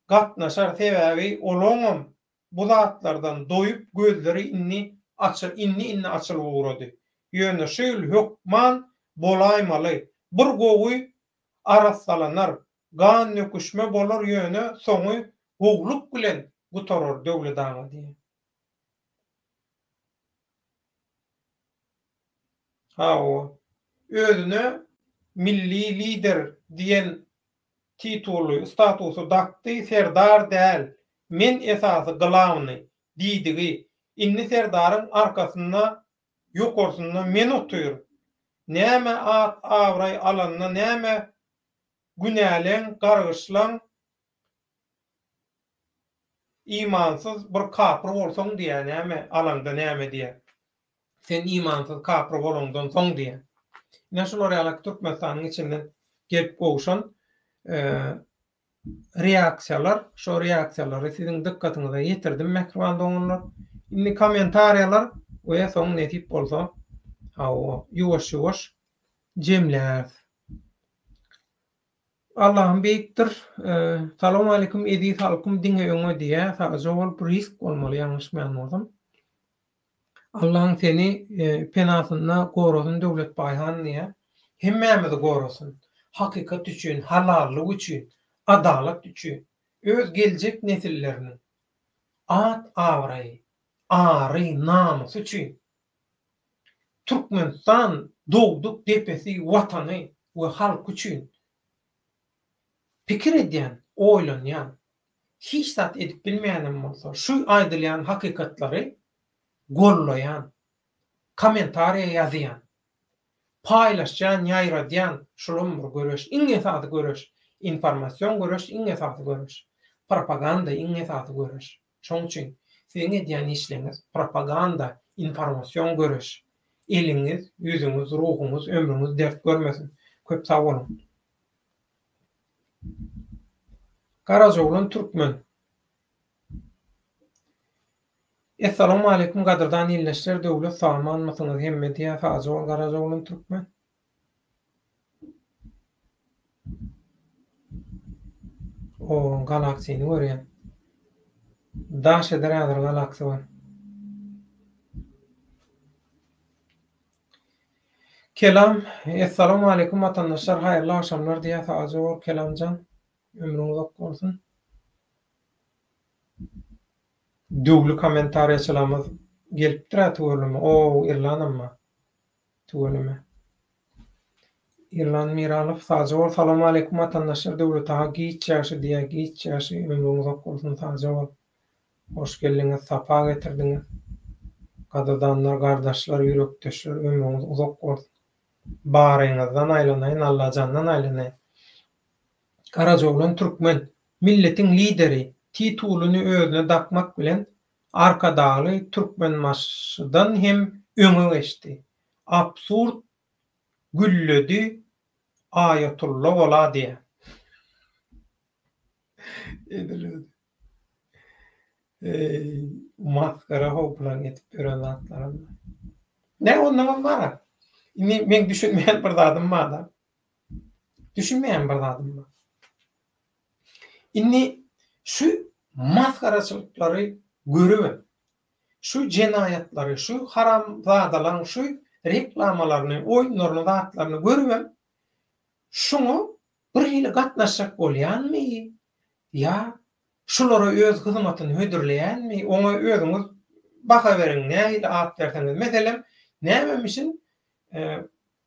A: gatnaşar sebäbi olaňam Bu zatlardan doýup gözleri indi açyl indi-indi açylyp ugrady. Ýöne şu ýyl hökman bolaýmaly. Bir gowy arassalanar, gan döküşme bolar ýöne soňy gowluk bilen gutarar Döwlet aga diýýär. Hawa. Özüne milli lider diýen tituly, statusy dakdy, serdar däl, men esasy glawny diýdigi, indi serdaryň arkasynda, ýokarsynda men otyr, näme at-abraý alanda näme günäleň, gargyşlaň, imansyz bir kapyr bolsaň diýýär, näme alaňda näme diýýär. Sen imansyz kapyr bolaňdan soň diýýär. Ine şular ýaly Türkmenistanyň içinden gelip gowşan reaksiýalar, şo reaksiýalary siziň dykgatyňyza ýetirdim mähriban doganlar. Indi kommentariýalar we soň nesip bolsa hawa ýuwaş-ýuwaş jemläris. Allahym beýikdir. Salowmaleýkim eziz halkym diňe öňe diýä sagja bol bu risk bolmaly ýalňyşmaýan bolsam. Allaň seni penasynda gorasyn Döwlet Baýhan diýä. Hemmämizi gorasyn. Hakykat üçin, halallyk üçin, adalat üçin, öz geljek nesilleriniň at abraýy, ary, namysy üçin Türkmenistan dogduk depesi watany we halky üçin pikir edýän, oýlanýan, hiç zat edip bilmeýänem bolsa şu aýdylýan hakykatlary gollaýan, kommentariýa ýazýan, paýlaşýan, ýaýradýan şulam bir göreş, iň esasy göreş, informasion göreş iň esasy göreş, propaganda iň esasy göreş. Şoň üçin siziň edýän işleňiz propaganda, informasion göreş. Eliňiz, ýüzüňiz, ruhuňyz, ömrüňiz dert görmesin. Köp sag boluň. Garajaoglan Türkmen. Essalawmaleýkum gadyrdan ildeşler Döwlet sagmanmysyňyz hemme diýä sagja bol Garajaoglan Türkmen. O, galaksini görýän. Daş eder häzir galaksi bar. Kelam, Essalawmaleýkum watandaşlar haýyrly agşamlar diýýär sagja bol Kelamjan ömrüň uzak bolsun. Döwli kommentariýaçylarymyz gelipdir-ä tüweleme. O, Irlanam bar. Tüweleme. Irlan Miralow sagja bol Salowmaleýkum watandaşlar Döwlet aga giç ýagşy diýýä giç ýagşy ömrüň uzak bolsun sagja bol hoş geldiňiz sapa getirdiňiz gadyrdanlar gardaşlar ýürekdeşler ömrüňiz uzak bolsun baryňyzdan aýlanaýyn Allajandan aýlanaýyn Garajaoglan türkmen milletiň lideri titulyny özüne dakmak bilen Arkadagly Türkmenbaşydan hem öňe geçdi. Absurd gülledi Aýatulla bola diýä. Edil özi. Eý, masgara how bulaň edip ýören zatlaram. Nä onnoňam bar-a. Indi meň düşünmeýän bir zadym bar-da. Düşünmeýän bir zadym bar. Indi şu masgaraçylyklary görübem, şu jenaýatlary, şu haramzadalaryň şu reklamalaryny, oýunlaryny, zatlaryny görübem, şuňa bir hili gatnaşjak bolýanmy ýa şulara öz hyzmatyny hödürleýänmi, oňa özüňiz baha beriň, nähili at berseňiz. Meselem, nämemişin,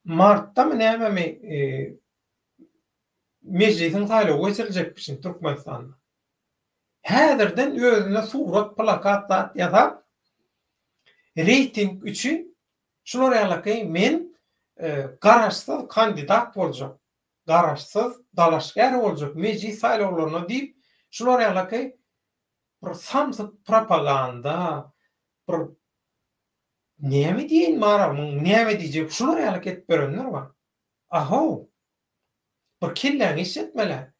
A: martdamy nämemi Mejlisiň saýlawy geçiriljekmişin Türkmenistanda. Häzirden özüne surat, plakat zat ýasap, reýting üçin şular ýalaky men garaşsyz kandidat boljak, garaşsyz dalaşgär boljak mejlis saýlawlaryna diýip, şular ýalaky bir samsyk propaganda, bir näme diýeýin bar muň näme diýjek şular ýalyk edip ýörenler bar. Ahow! Bir kelläňi işletmeli.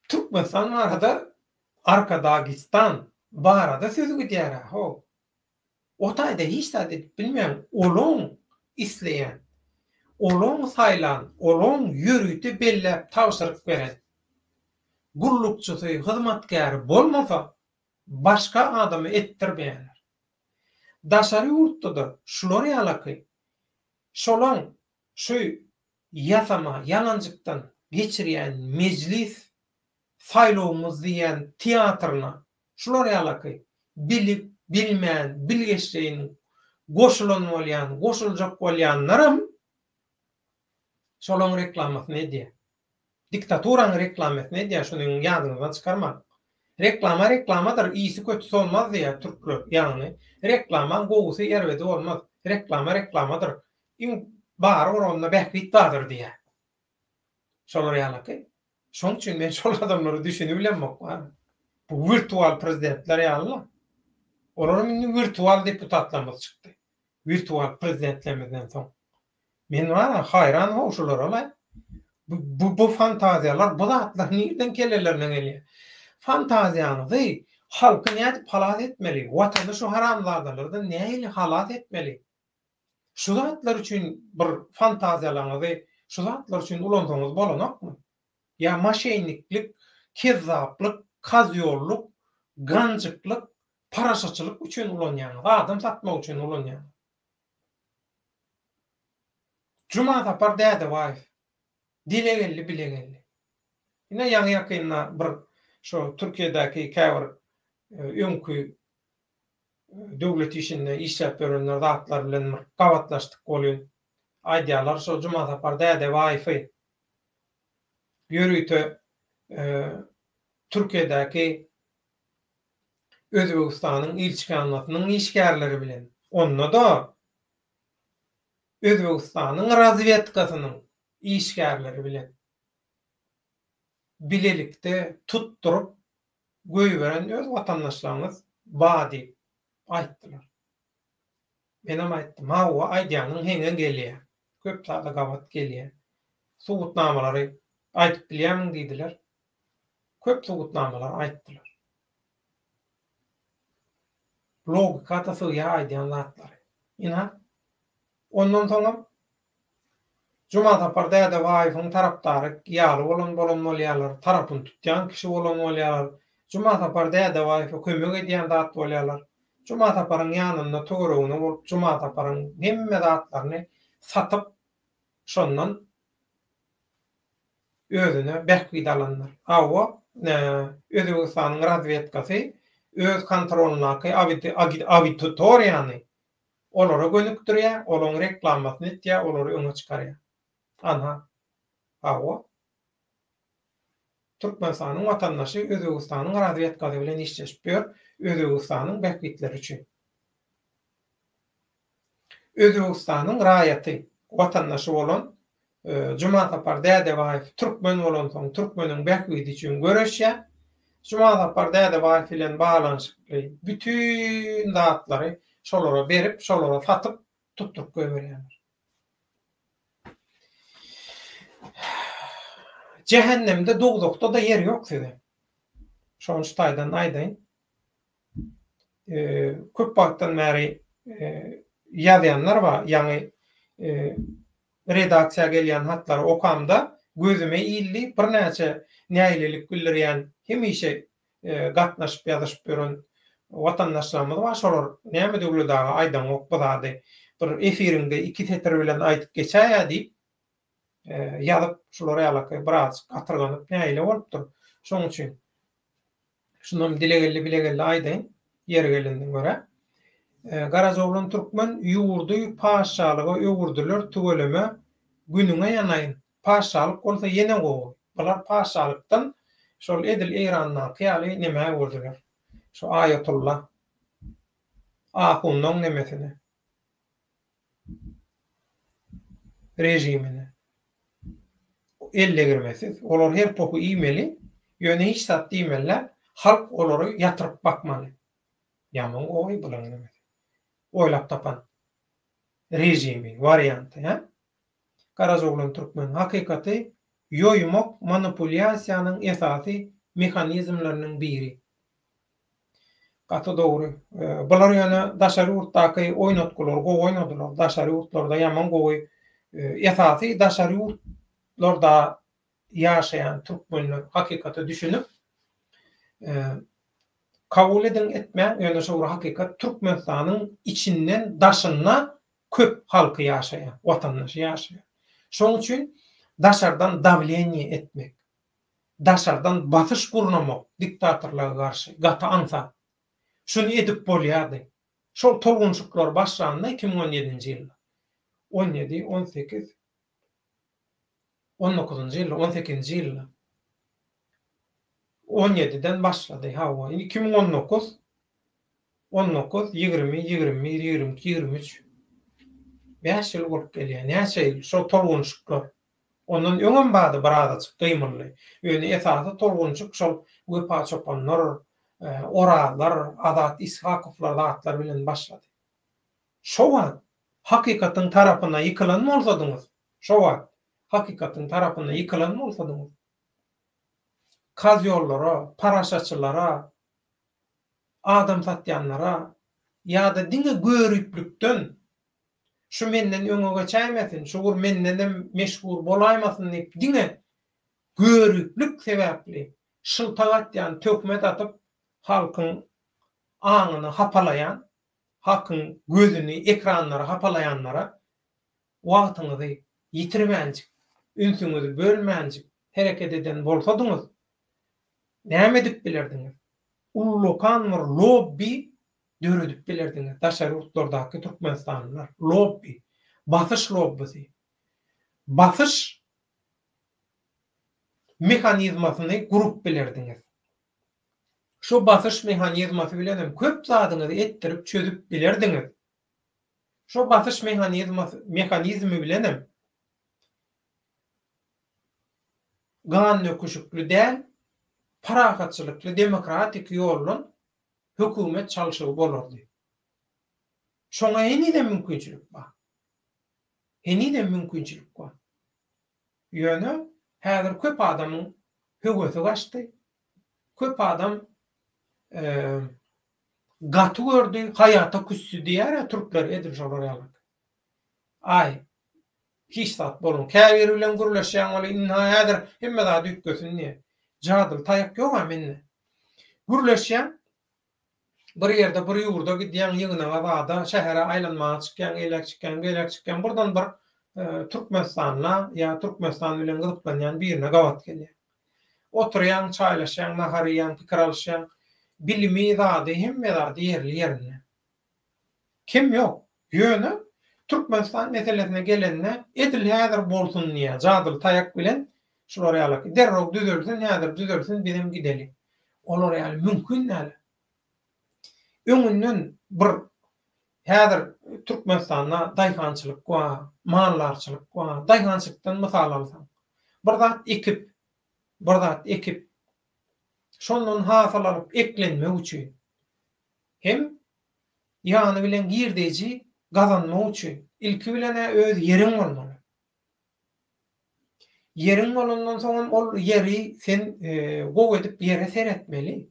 A: Türkmenistan barada Arkadagistan barada söz gidýär how. O taýda hiç zat edip bilmeýäň. Olaň isleýän, olaň saýlan, olaň ýörite belläp tabşyryk beren gullukçysy, hyzmatkäri bolmasa başga adama etdirmeýärler. Daşary ýurtda-da şular ýalaky Şolaň şu ýasama ýalanjykdan geçirýän mejlis saýlawymyz diýýän teatryna şular ýalaky bilip, bilmän, bilgeşleýin goşulan bolýan, goşuljak bolýanlaram şolaň reklamasyny edýär. Diktaturaň reklamasyny edýär şuny ýadyňyzdan çykarmaň. Reklama reklamadyr iyisi kötüsi olmaz diýýär türkler ýagny reklamaň gowusy erbedi bolmaz reklama reklamadyr iň bary bir onda bähbit bardyr diýýär. Şolar ýalaky. Şoň üçin men şol adamlara düşünibilemok bar. Bu wirtual prezidentler ýaly-la. Olaram indi wirtual deputatlarymyz çykdy. Wirtual prezidentlerimizden soň. Men bar-a haýran how şulara-laý. Bu bu fantaziýalar, bu zatlar nirden kellelerine gelýär? Fantaziýaňyzy, Halky nädip halas etmeli? Watany şu haramzadalardan nähili halas etmeli? Şu zatlar üçin bir fantaziýalaryňyzy şu zatlar üçin ulansaňyz bolanokmy? Ýa maşenniklik, kezzaplyk, kozýollyk, ganjyklyk, paraşaçylyk üçin ulanýaňyz, adam satmak üçin ulanýaňyz. Jumasapar Dädebaýew, Dile geldi, bile geldi. Ine ýaňy-ýakynda bir şo Türkiýedäki käbir öňki döwlet işinde işläp ýörenler zatlar bilen bir gabatlaşdyk welin, aýdýarlar şo Jumasapar Dädebaýewi ýörite Türkiýedäki Özbegistanyň ilçihanasynyň işgärleri bilen, onda-da Özbegistanyň razwedkasynyň işgärleri bilen bilelikde tutduryp goýberen öz watandaşlaryňyz ba diýip aýtdylar. Menem aýtdym, hawa aýdýanyň heňe gelýär, köp zada gabat gelýär. Subutnamalary aýdyp bilýärmiň diýdiler. Köp subutnamalary aýtdylar. Logika-da sygýar aýdýan zatlary. Ynha, ondan soňam Jumasapar Dädebaýewiň tarapdary ýaly bolan bolan bolýarlar, tarapyny tutýan kişi bolan bolýarlar, Jumasapar Dädebaýewe kömek edýän zat bolýarlar. Jumasaparyň ýanynda töweregine bolup Jumasaparyň hemme zatlaryny satyp şondan özüne bähbit alanlar. Hawa, Özbegistanyň razwedkasy öz kontrolyndaky awitoriýany olara gönükdirýär, olaryň reklamasyny etýär, olary öňe çykarýar. Anha. Hawa. Türkmenistanyň watandaşy Özbegistanyň razwedkasy bilen işleşip ýör, Özbegistanyň bähbitleri üçin. Özbegistanyň raýaty, watandaşy bolan Jumasapar Dädebaýew türkmen bolansoň türkmeniň bähbidi üçin göreşýär. Jumasapar Dädebaýew bilen baglanyşykly bütin zatlary şolara berip, şolara satyp, tutduryp goýberýärler. Jähennemde, dowzahda-da ýer ýok size. Şony şu taýdan aýdaýyn. Köp wagtdan bäri ýazýanlar bar, ýaňy redaksiýa gelýän hatlary okamda gözüme ildi, birnäçe nägilelik bildirýän, hemişe gatnaşyp ýazyşyp ýören watandaşlarymyz bar, şolar näme Döwlet aga aýdaňok bu zady, bir efiriňde iki setir bilen aýdyp geçäýä diýip ýazyp, şular ýalaky birazjyk gatyrganyp nägile bolupdyr. Şonuň üçin Şunam dile geldi bile geldi aýdaýyn, ýeri gelenine görä. Garajaoglan türkmen ýurdy paşşalyga öwürdiler tüweleme günüňe ýanaýyn paşşalyk bolsa ýene gowy bular paşşalykdan şol edil eýrandaky ýaly nemä öwürdiler şu aýatulla ahunlaň nemesine. Režimine eldegirmesiz. Olar her pohy iýmeli, ýöne hiç zat diýmeli däl, halk olary ýatyryp bakmaly. Ýaman gowy bulaň nemesi. Oýlap tapan režimi, warianty, hä? Garajaoglan türkmen, hakykaty ýoýmak manipulýasiýanyň esasy mehanizmleriniň biri. Gaty dogry. Bular ýöne daşary ýurtdaky oýnatgylary gowy oýnadylar. Daşary ýurtlarda ýaman gowy esasy daşary ýurtlarda ýaşaýan türkmenler hakykata düşünip kabul ediň etmäň ýöne şo bir hakykat Türkmenistanyň içinden daşynda köp halky ýaşaýar, watandaşy ýaşaýar. Şoň üçin daşardan dawleniýe etmek daşardan basyş gurnamak diktatorlyga garşy gaty aňsat. Şuny edip bolýardy. Şol tolgunşyklar başlanda 2017-nji ýylda. 17, 18, 19-njy ýylda, 18-nji ýylda. 17-den başlady, hawa. Indi 2019, 19, 20, 21, 22, 23. Bäş ýyl bolup gelýär. Näçe ýyl şol tolgunşyklar. Ondan öňem bardy birazajyk gymyldy. Ýöne esasy tolgunjyk şol Wepa çopanlar, Orazlar, Azat Ishakowlar zatlar bilen başlady. Şo wagt hakykatyň tarapyna ýykylan bolsadyňyz, şo wagt hakykatyň tarapyna ýykylan bolsadyňyz, kazýollara, paraşaçylara. Adam satýanlara ýa-da diňe göriplikden şu menden öňe geçäýmesin, şu bir mendenem meşhur bolaýmasyn diýip diňe göriplik sebäpli şyltak atýan, töhmet atyp halkyň aňyny hapalaýan, halkyň gözüni, ekranlary hapalaýanlara wagtyňyzy ýitirmänjik, ünsüňizi bölmänjik hereket eden bolsadyňyz, näme edip bilerdiňiz? Ullakan bir lobbi döredip bilerdiňiz, daşary ýurtlardaky türkmenistanlylar, lobbi, basyş lobbisi. Basyş mehanizmasyny gurup bilerdiňiz. Şo basyş mehanizmasy bilenem köp zadyňyzy etdirip çözüp bilerdiňiz. Şo basyş mehanizmasy mehanizmi bilenem gandöküşikli däl, parahatçylykly demokratik ýoldan hökümet çalşygy bolardy. Şoňa henizem mümkinçilik bar. Henizem mümkinçilik bar. Ýöne häzir köp adamyň höwesi gaçdy. Köp adam gaty gördi, haýata küsdi diýýär-ä türkler edil şolar ýaly. Aý, hiç zat bolan. Käbiri bilen gürleşýäň weli ynha häzir hemme zat üýtgesin diýýär. Jadyly taýak ýog-a mende. Gürleşýäň, bir ýerde bir ýurda gidýäň ýygnaga zada, şähere aýlanmaga çykýaň, eýläk çykýaň, beýläk çykýaň, birden bir Türkmenistanda ýa Türkmenistan bilen gyzyklanýan birine gabat gelýäň. Oturýaň, çaýlaşýaň, nahar iýýäň, pikir alyşýaň. Bilimi, zady, hemme zady ýerli-ýerinde. Kem ýok. Ýöne Türkmenistan meselesine gelende edil häzir bolsun diýýär, jadyly taýak bilen şular ýaly derrew düzelsin, häzir düzelsin, bizem gideli. Olar ýaly mümkin däl. Öňünden bir häzir Türkmenistanda daýhançylyk bar, maldarçylyk bar. Daýhançylykdan mysal alsaň, bir zat ekip, bir zat ekip, şondan hasyl alyp eklenmek üçin hem ýany bilen girdeji gazanmak üçin ilki bilen-ä öz ýeriň bolmaly. Ýeriň bolandan soňam ol ýeri sen gowy edip ýere seretmeli,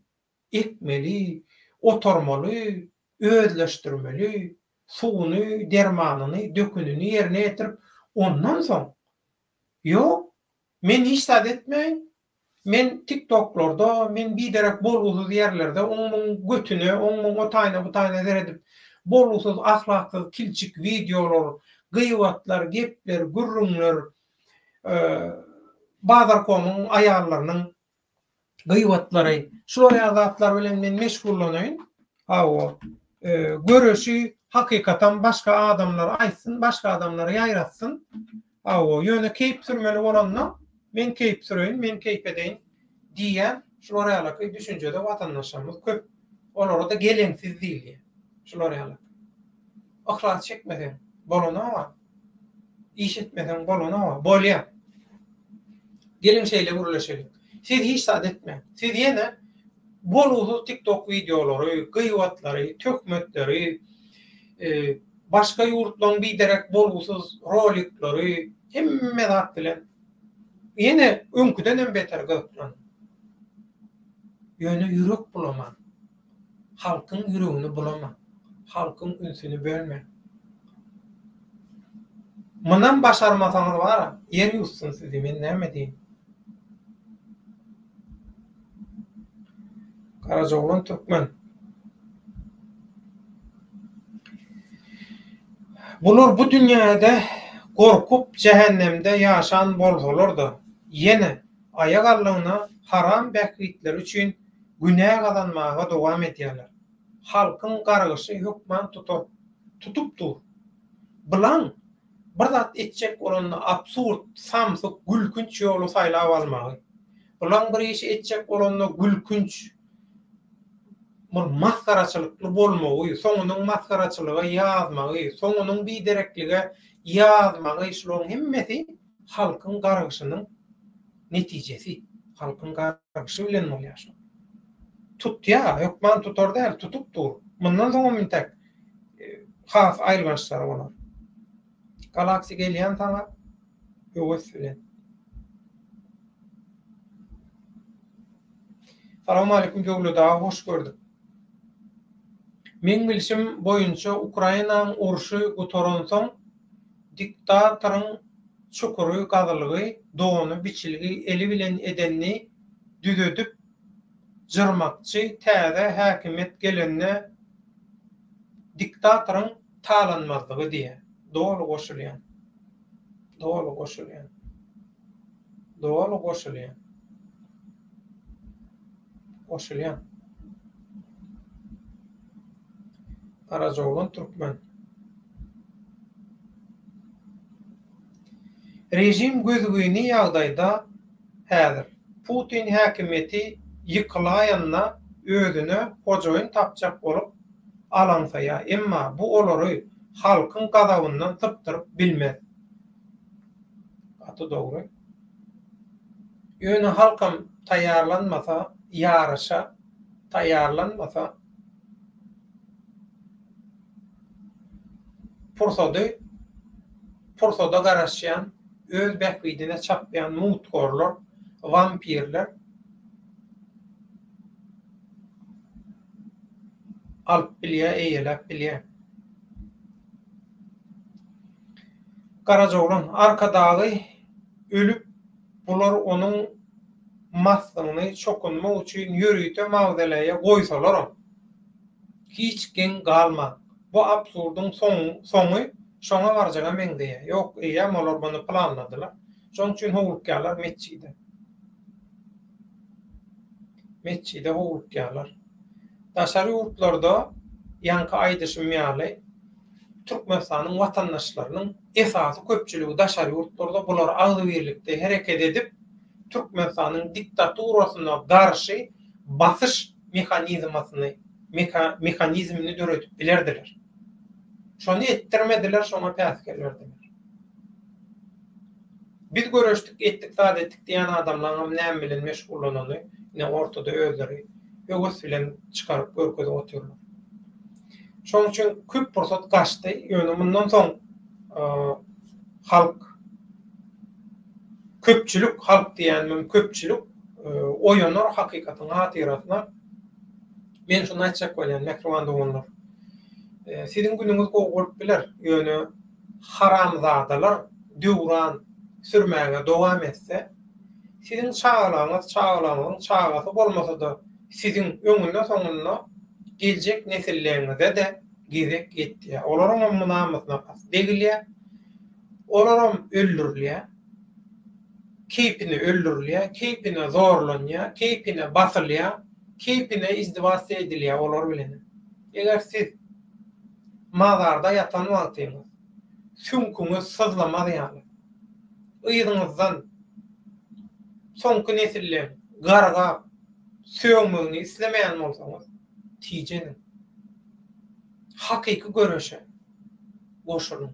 A: ekmeli, otarmaly, özleşdirmeli, suwuny, dermanyny, dökünini ýerine ýetirip, ondan soň, Ýok, men hiç zat etmäýin, Men tiktoklarda, men biderek bolgusyz ýerlerde oň-muň götüne, oň-muň o taýyna bu taýyna seredip, bolgusyz, ahlaksyz kilçik wideolar, gybatlar, gepler, gürrüňler, bazarkomyň aýallarynyň gybatlary, şular ýaly zatlar bilen men meşgullanaýyn. Hawa, göreşi hakykatam başga adamlar aýtsyn, başga adamlar ýaýratsyn. Hawa, ýöne keýp sürmeli bolanda, men keýp süreýin, men keýp edeýin diýýän şular ýalaky düşünjede watandaşlarymyz köp. Olara-da geleňsiz diýilýär. Şular ýaly. Yhlas çekmeseň, bolanok-a. Iş etmeseň bolanok-a. Bolýar. Geliň şeýle gürleşeliň. Siz hiç zat etmäň. Siz ýene bolgusyz TikTok wideolary, gybatlary, töhmetleri, başga ýurtlaryň biderek bolgusyz rolikleri, hemme zat bilen ýene öňküdenem beter gyzyklanyň. Ýöne ýürek bulamaň. Halkyň ýüregini bulamaň. Halkyň ünsüni bölmäň. Munam başarmasaňyz bara, ýer ýuwtsyn sizi, men näme diýin. Garajaoglan türkmen. Bular bu dünýäde gorkup jähennemde ýaşan bolsalar-da, ýene aýak aldygyna haram bähbitleri üçin günä gazanmaga dowam edýärler. Halkyň gargyşy hökman tutar. Tutup dur. Bylaň bir zat etjek bolanda absurd, samsyk, gülkünç ýoly saýlap almagy. Bulaň bir işi etjek bolanda gülkünç, bir masgaraçylykly bolmagy, soňunyň masgaraçylyga ýazmagy, soňunyň bidereklige ýazmagy şularyň hemmesi halkyň gargyşynyň netijesi. Halkyň gargyşy bilen bolýar şol. Tutýar, hökman tutar däl, tutup dur. Mundan soňam intäk has aýylgançlary bolar. Galaxy gelýän saňa höwes bilen. Salowmaleýkim Döwlet aga hoş gördük. Meň bilşim boýunça Ukrainaň urşy gutaransoň diktatoryň çukury gazylgy, dony biçilgi eli bilen edenini düzedip jyrmakçy täze häkimiýet gelende diktatoryň talanmazlygy diýýä. Doly goşulýan. Doly goşulýan. Doly goşulýan. Goşulýan. Garajaoglan Türkmen. Režim gözgyny ýagdaýda häzir. Putin häkimiýeti ýykylaýanda özüne hojaýyn tapjak bolup alaňsaýar, emma bu olary halkyň gazabyndan sypdyryp bilmez. Gaty dogry. Ýöne halkam taýýarlanmasa ýaryşa taýýarlanmasa pursady pursada garaşýan öz bähbidine çapýan mugthorlar, wampirler alyp bilýär, eýeläp bilýär. Garajaoglan, Arkadagy ölüp bular onuň maslygyny çokunmak üçin ýörite mawzeleýe goýsalaram, hiç geň galmaň. Bu absurdyň soňy şoňa barjaga meňzeýär. Ýok, eýýäm olar muny planladylar. Şonuň üçin howlukýarlar metjide. Metjide howlukýarlar. Daşary ýurtlarda ýaňky aýdyşym ýaly Türkmenistanyň watandaşlarynyň esasy köpçüligi daşary ýurtlarda bular agzybirlikde hereket edip Türkmenistanyň diktaturasyna garşy basyş mehanizmasyny mehanizmini döredip bilerdiler. Şony etdirmediler şoňa päsgel berdiler. Biz göreşdik, etdik, zat etdik diýýän adamlaňam näme bilen meşgullananyny ine ortada özleri höwes bilen çykaryp görkezip otyrlar. Şonuň üçin köp pursat gaçdy. Ýöne mundan soň halk köpçülik, halk diýýänimem köpçülik oýanar hakykatyň hatyrasyna. Men şuny aýtjak bolýan, mähriban doganlar. Siziň günüňiz gowy bolup biler, ýöne haramzadalar döwran sürmäge dowam etse, siziň çagalaryňyz, çagalaryňyzyň çagasy bolmasa-da siziň öňünde-soňunda geljek nesilleriňize-de gezek ýetýär. Olaryňam namysyna kas degilýär. Olaram öldürilýär. Keýpine öldürilýär, keýpine zorlanýar, keýpine basylýar, keýpine izdiwasiýa edilýär olar bilenem. Eger siz mazarda ýatan wagtyňyz süňküňiz syzlamaz ýaly, yzyňyzdan soňky nesilleň gargap sögmegini islemeýän bolsaňyz, tijeniň. Hakyky göreşe goşulyň.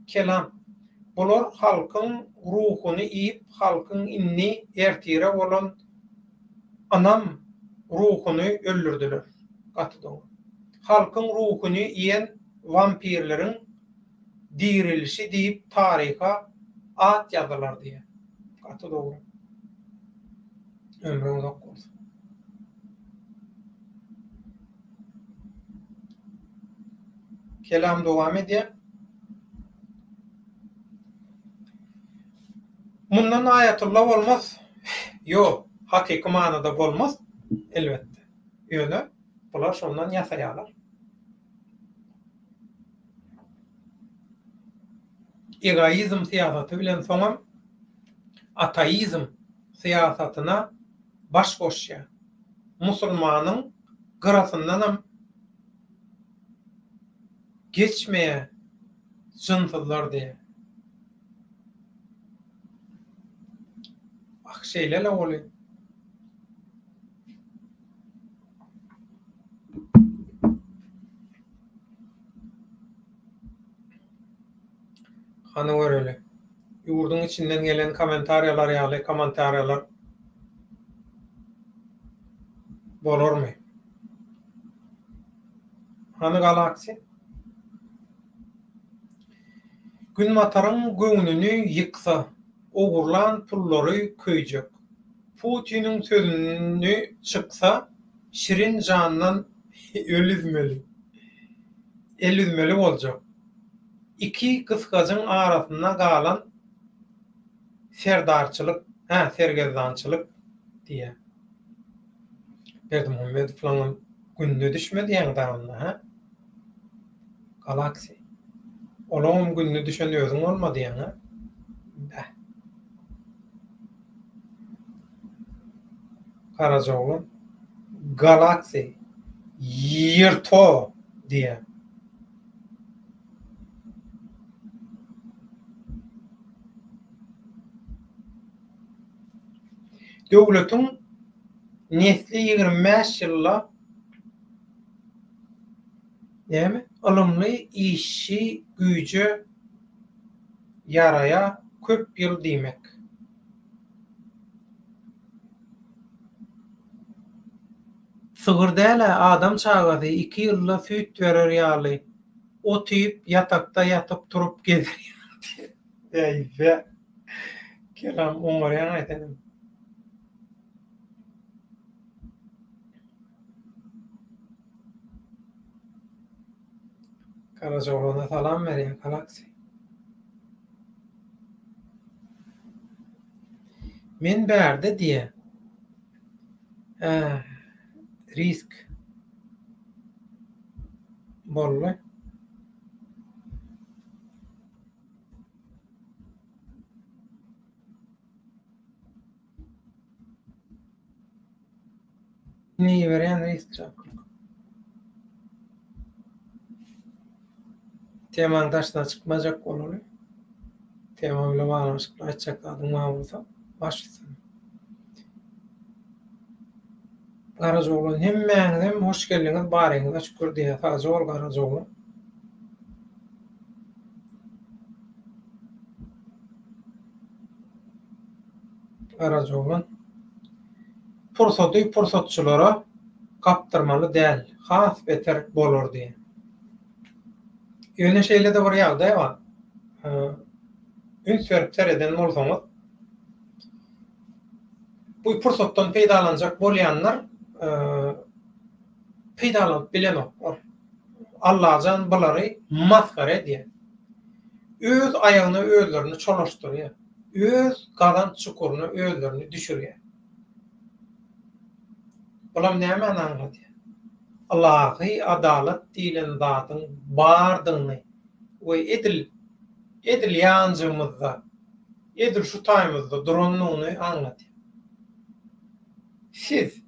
A: Kelam. Bular halkyň ruhuny iýip halkyň indi ertire bolan ynam ruhuny öldürdiler. Gaty dogry. Halkyň ruhuny iýen wampirleriň dirilişi diýip taryha at ýazylar diýýär. Gaty dogry. Ömrüň uzak bolsun. Kelam dowam edýär. Mundan aýatylla bolmaz. Ýok, hakyky manyda bolmaz, elbetde. Ýöne bular şondan ýasaýarlar. Egoizm syýasaty bilen soňam ateizm syýasatyna baş goşýar. Musulmanyň gyrasyndanam geçmeýär jynsyzlar diýýär. Ah şeýle-le oly. Hany göreli. Ýurduň içinden gelen kommentariýalar ýaly kommentariýalar bolarmy? Hany Galaxy? Günbataryň göwnüni ýyksa. Ogurlan pullary köýjek. Putiniň sözüni çyksa şirin jandan öl üzmeli. El üzmeli boljak. Iki gysgajyň arasynda galan serdarçylyk, hä, sergezdançylyk diýýär. Berdimuhamedowlaňam gününe düşmedi ýaňy dagynda, hä? Galaxy. Olaňam gününe düşen özüň bolmady ýaňy, hä? Bäh. Garajaoglan Galaxy ýyrto diýýär. Döwletiň nesli 25 ýylda näme? Ylymly işçi güýje ýaraýa köp ýyl diýmek. Sygyr däl-ä, adam çagasy iki ýylda süýt berer ýaly, ot iýip, ýatakda ýatyp turup gezer ýaly diýen. Äý-bä! Kelam oňarýaň-aý senem. Garajaoglana salam berýär Galaxy. Men bärde diýýär. Hä, risk boldy. Ne iberýän risk çakylyk. Temaň daşyna çykmajak bolaly. Tema bilen baglanyşykly aýtjak zadyň bar bolsa, baş üstüne. Garajaoglan hemmäňizem hoş geldiňiz baryňyza şükür diýýär sagja bol Garajaoglan. Garajaoglan. Pursady pursatçylara gapdyrmaly däl has beter bolar diýýär. Ýöne şeýle-de bir ýagdaý bar. Üns berip sereden bolsaňyz, bu pursatdan peýdalanjak bolýanlar peýdalanyp bilenoklar. Allajan bulary masgara edýär. Öz aýagyna özlerini çolaşdyrýar. Öz gazan çukuryna özlerini düşürýär. Bulam nämäni aňladýar? Ylahy adalat diýlen zadyň bardygyny we edil edil ýanjygymyzda, edil şu taýymyzda durandygyny aňladýar. Siz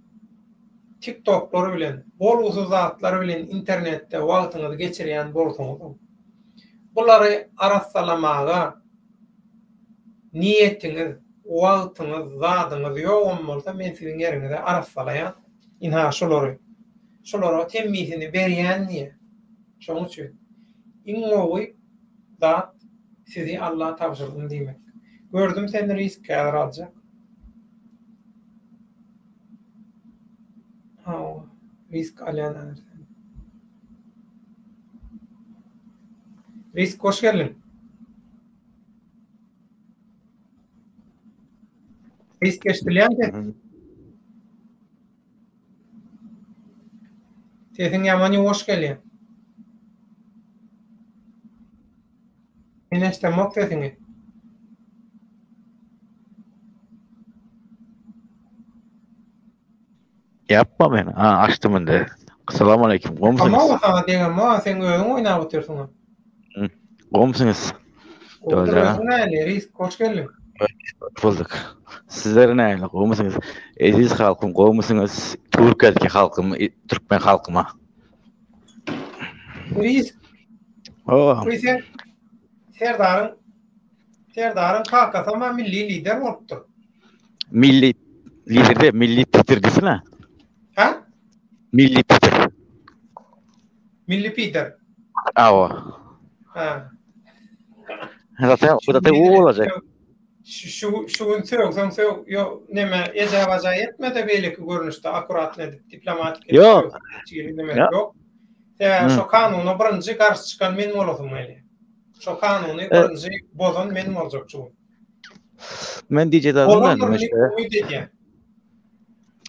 A: TikToklar bilen, bolgusyz zatlar bilen internetde wagtyňyzy geçirýän bolsaňyzam, bulary arassalamaga niýetiňiz, wagtyňyz, zadyňyz ýogam bolsa, men siziň ýeriňize arassalaýan. Ynha şulary. Şulara temmisini berýän diýýär. Şonuň üçin iň gowy zat sizi Alla tabşyrdym diýmek. Gördüm sen risk häzir aljak. Hawa, risk alýan häzir sen. Risk hoş geldiň. Risk eşidilýärmi ses? Sesiň ýaman ýuwaş gelýär. Men eşidemok sesiňi.
B: Ýapma meni. Ha, açdym indi. Salam aleyküm. Gowmysyňyz?
A: Ama saňa degemok, sen özüň oýnap otyrsyň.
B: Gowmysyňyz?
A: Özüň näli, Risk, hoş geldiň.
B: Hoş bulduk. Sizler näli, gowmysyňyz? Eziz halkym, gowmysyňyz? Türkiýedeki halkym, türkmen halkyma.
A: Risk.
B: Oh.
A: Sen Serdaryň Serdaryň kakasam-a milli lider bolupdyr.
B: Milli lider de milli piter diýsene.
A: Ha?
B: Milli piter.
A: Milli piter.
B: Awa.
A: Ha.
B: Zaten zaten o olacak.
A: Şu şu şu gün sögseň sög, ýo neme eje baja etme-de beýleki görnüşde akkuratny edip diplomatik edip.
B: Ýok.
A: Ýok. Sebäbi şo kanuna birinji garşy çykan men bolasym gelýär. Şo kanuny birinji bozan men boljak şu gün.
B: Men diýjek zadym da nime şeýle.
A: Umyt edýän.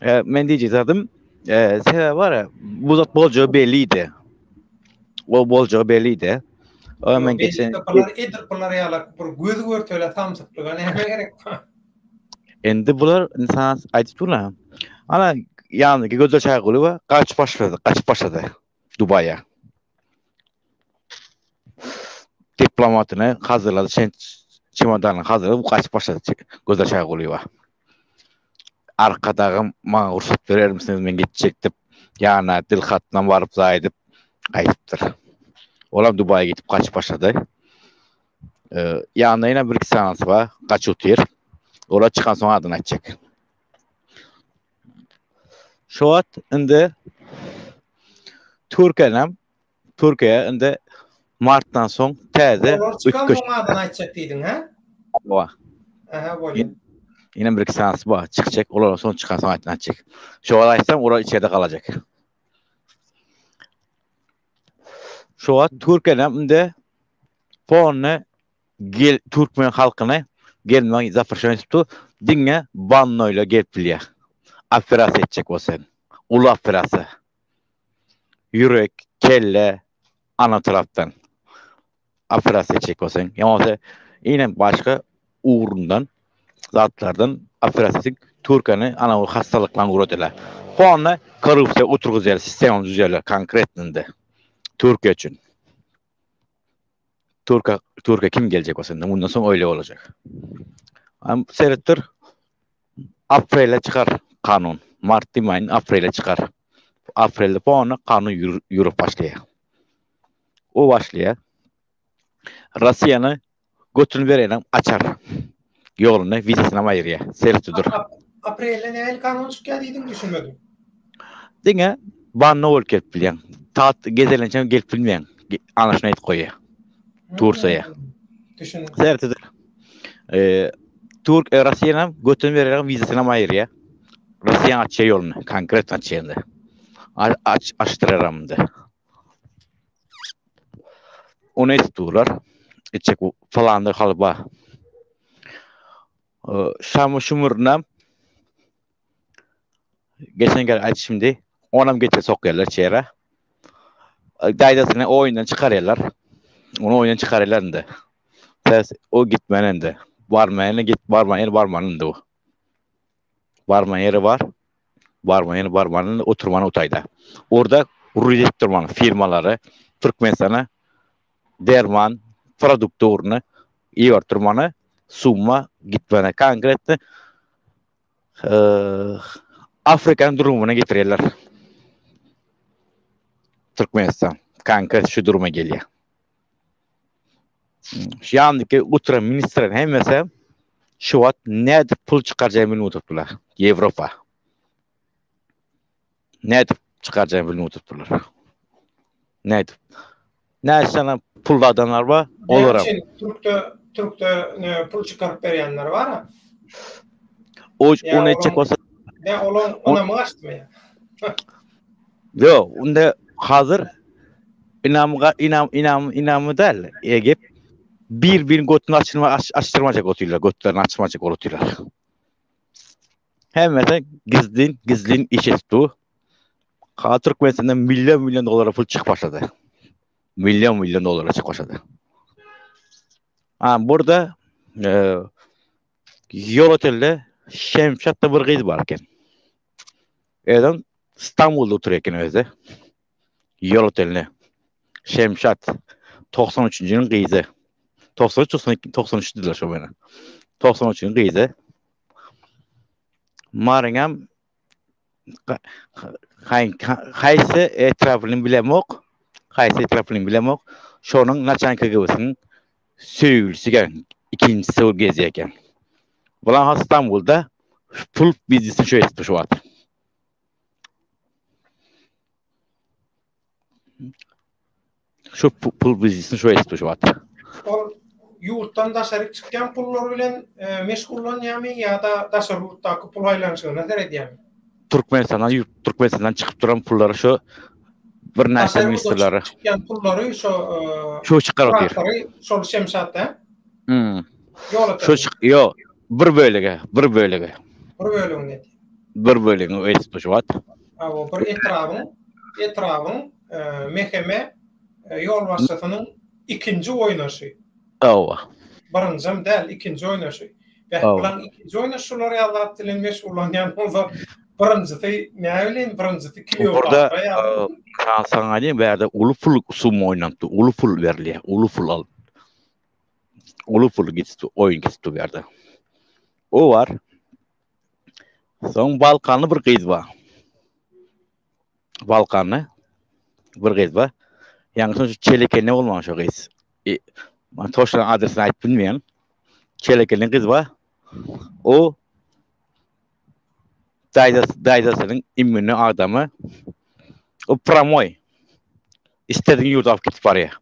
B: E, men diýjek zadym, e, sebäbi bar ya, bu zat boljagy belliydi. O boljagy belliydi. O men geçen
A: bular edil bular ýaly bir göz görtele samsyklyga näme gerek bar?
B: Endi bular insan aýdyp durlar. Ana ýanyndaky Gözel Çaýgulyýewa gaçyp başlady, gaçyp başlady Dubaýa. Diplomatyny hazyrlady, çen çemodanyny hazyrlady, gaçyp başlady Gözel Çaýgulyýewa. Arkadagym maňa rugsat berermisiňiz men gitjek diýip, ýanyna dil hatynam baryp zaý edip gaýdypdyr. Olam Dubaýa gidip gaçyp başlady. Ýanynda ýene bir iki sanasy bar, gaçyp otyr. Olar çykan soň adyny aýtjak. Şu wagt indi Türkiýenem Türkiýe indi martdan soň täze
A: Olar çykan soň adyny aýtjak diýdiň, hä?
B: Hawa.
A: Aha, bolýar.
B: Ýene bir iki sanasy bar, çykjak. Olar soň çykan soň aýtjak. Şu wagt aýtsam, olar içerde galajak. Şu wagt Türkiýenem indi polny gel türkmen halkyny gelmegi zaprşen tutdy. Diňe bannoýla gelip bilýär. Operasiýa etjek bolsaň. Uly operasiýa. Ýürek, kelle, ana tarapdan operasiýa etjek bolsaň, ýa bolmasa ýene başga ugrundan zatlardan operasiýa etseň, Türkiýäni ana bu hassalykdan guradylar. Polny korrupsiýa oturgyzýar, sistema düzýärler konkretno indi. Türkiýe üçin. Türkiye Türkiye kim gelecek olsa bundan soň öyle olacak. Am seyrettir. Aprele çykar kanun. Mart diýmäýin, aprele çykar. Aprelde pona kanun ýürüp başlaýar. O başlaýar. Russiýany götüni berenem açar. Ýoluny wizasyny hem aýyrýar. Seyretdir.
A: Aprelde nähili kanun çykýar diýdiň düşünmedim.
B: Diňe banna bolup gelip bilýäň. Tat gezelençe gelip bilmeýäň. Ana şuny aýdyp goýýar. Tursiýa.
A: Düşündim.
B: Sertidir. Eee Türk e, Russiýa götün berýär, wizasyny hem aýyrýar. Russiýa açýar ýoluny, konkret açýar indi. Aç açdyrar indi. Ony edip durlar. Etjek falandyr halba. Şamy şumurna Geçen gel aýt şimdi. Onam geçe sokýarlar çere. Daýzasyny oýundan çykarýarlar. Onu oýundan çykarýarlar indi. Ses o gitmän indi. Barmaýan git barmaýan barman indi o. Barmaýan ýeri bar. Barmaýan barman indi oturman otaýda. Orada rul edip durman firmalary Türkmenistana derman produkt ugruna iberip durmany summa gitmene konkretno Afrikanyň durumyna getirýärler. Türkmenistan konkret şu duruma gelýär. Şu ýandaky oturan ministrleriň hemmesi şu wagt nädip pul çykarjagyny bilmän oturypdylar. Ýewropa. Nädip çykarjagyny bilmän oturypdyrlar. Nädip? Näçe sany pully adamlar bar, olara.
A: Näme üçin türkde türkde ne pul çykaryp berýänler bar-a?
B: O onu etjek bolsa
A: Ne olan ynamy gaçdymy ýa?
B: Ýok, unda hazır inam inam inam inamy däl. Egip bir bir götüni açyrma aç, açdyrmajak otyrlar, götlerini açmajak otyrlar. Hemmesi gizlin gizlin iş edip dur. Ha Türkmenistandan milyon milyon dolara pul çykyp başlady. Milyon milyon dolara çykyp başlady. Ha burada e, Ýol otelde Şemşatda bir gyz bar eken. Özem İstanbulda oturuyor eken özü. Ýol otelinde. Şemşat 93-nji gyzy. 93 92 93 diýdiler şo mena. 93-nji gyzy. Maryňam haýsy etrapyny bilemok. Haýsy etrapyny bilemok. Şonuň naçan KGB-siniň söýgülisi eken. Ikinjisi ol gezýär eken. Bular İstanbulda pul biznesini şu etdi şu wagt. Şu pul biznesini şu etdi şu wagt.
A: Ol ýurtdan daşary çykýan pullar bilen e, meşgullanýarmy ýa-da daşary ýurtdaky pul aýlanyşygyna seredýärmi?
B: Türkmenistandan ýurt Türkmenistandan çykyp duran pullary şu bir näçe ministrleri
A: çykýan pullary şu
B: e, şu çykaryp
A: otyr. Şol Şemşat da.
B: Hmm. Şu çyk ýok. Bir bölege, bir bölege.
A: Bir bölegini edýär.
B: Bir bölegini edip şu wagt.
A: Hawa, bir etrabyň, etrabyň MHM ýolbaşçysynyň ikinji oýnaşy.
B: Hawa.
A: Birinjem däl, ikinji oýnaşy. Beh, bulaň ikinji oýnaşy şular ýaly zat bilen meşgullanýan bolsa, birinjisi näbileýin, birinjisi
B: Kleopatra ýaly. Burada saňa diýeyim, bu ýerde uly pul summa oýnanypdy, uly pul berilýär, uly pul al. Uly pul gitdi, oýun gitdi bu ýerde. O bar. Soň Balkanly bir gyz bar. Balkanly bir gyz bar. Ýaňy şo Çelekende bolmaly şo gyz. E, man toşlan adresini aýdyp bilmeýän. Çelekende gyz bar. O daýzasy daýzasynyň immini adamy. O pramoý. Istediğin ýurda alyp gidip barýar.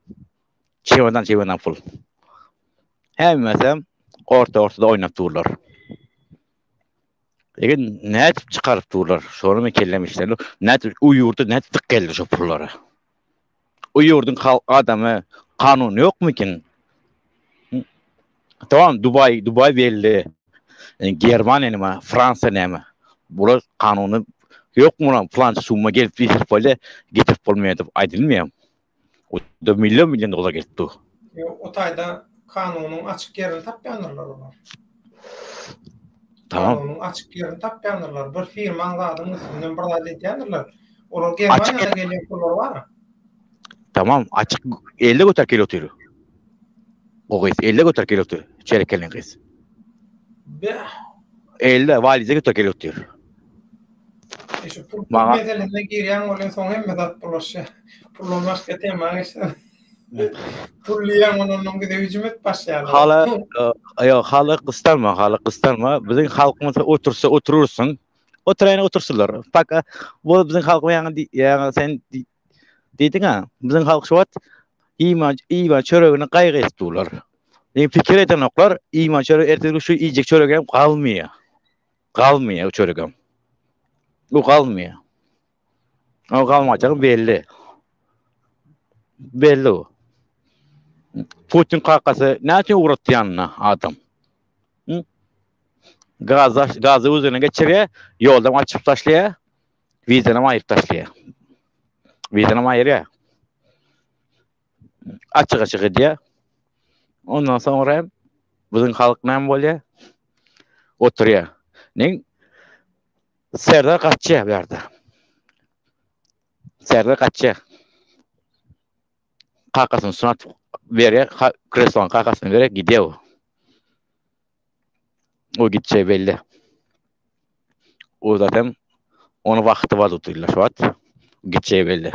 B: Çemedan çemedan pul. Hemmesem orta ortada oýnap durlar. Eger nädip çykaryp durlar? Şony men kellem işlenok. Nädip o ýurda nädip dyk geldi şo pullara? O ýurduň halk adamy kanun ýokmykin? Tamam Dubaý, Dubaý belli. E, Germaniýa näme, Fransiýa näme? Bular kanuny ýok mular plança summa gelip getirip bolýar, getirip bolmaýar diýip aýdylmaýar. O da million million dolar gelip dur.
A: Ýok, o taýda kanunyň açyk ýerini tapýandyrlar olar.
B: Tamam.
A: Kanunyň açyk ýerini tapýandyrlar. Bir firmaň zadyň üstünden bir zat edýändirler. Olar Germaniýada gelýän pullar bar.
B: Tamam, açyk elde göter gelip otyr. O gyz elde göter gelip otyr. Çerekelen gyz.
A: Beh.
B: Elde walize göter gelip otyr.
A: E şu pul, pul meselesine girýän bolýan soň hemme zat bulaşýar. Puldan başga tema geçsene. Pul diýýän ondan bize hüjüm edip başlaýarlar.
B: Hala, ýok, hala gysdanma, hala gysdanma. Biziň halkymyz otursa oturursyň. Oturaýyn otursunlar. Paka bu biziň halkymyz ýaňy ýaňy sen diýdiň-ä. Biziň halk şu wagt iýmän iýmän çöregini gaýgy edip durlar. Ýa pikir edenoklar, iýmän çörek ertir şu iýjek çöregi hem galmaýar. Galmaýar o çöregem. Bu galmaýar. O galmajagy belli. Belli o. Putin kakasy näçe ugratdy ýanyna adam? Hı? Gaza, gazy özüne geçirýär, ýoldan açyp taşlaýar, wizadan aýyryp taşlaýar. Wizadan aýyrýar. Açyk-açyk edýär. Ondan soňra hem biziň halk näme bolýar? Oturýar. Neň Serdar gaçýar bu ýerde. Serdar gaçýar. Kakasyny üstüne atyp berýär, kreslony kakasyna berýär, gidýär o. O gitjegi belli. O zaten onu wagty bar tutýarlar şu wagt. Gitjegi belli.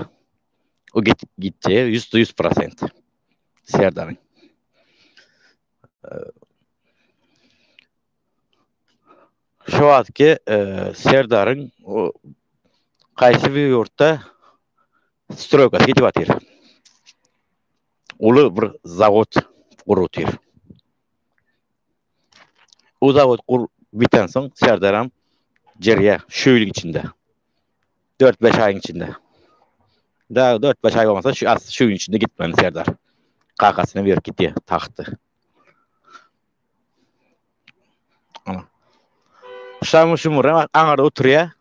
B: O git gitjegi 100 prosent. Serdaryň. Şu wagtky e, Serdaryň o kaýsy bir ýurtda stroýkasy gidip atyr. Uly bir zawod gurutyr. O zawod gur bitensoň Serdaram jerýär şu ýylyň içinde. 4-5 aýyň içinde. Da 4-5 aý bolmasa şu as şu ýylyň içinde gitmeli Serdar. Kakasyna berip gitýär tagty. Ana. Şamyr şumur aňarda oturýar.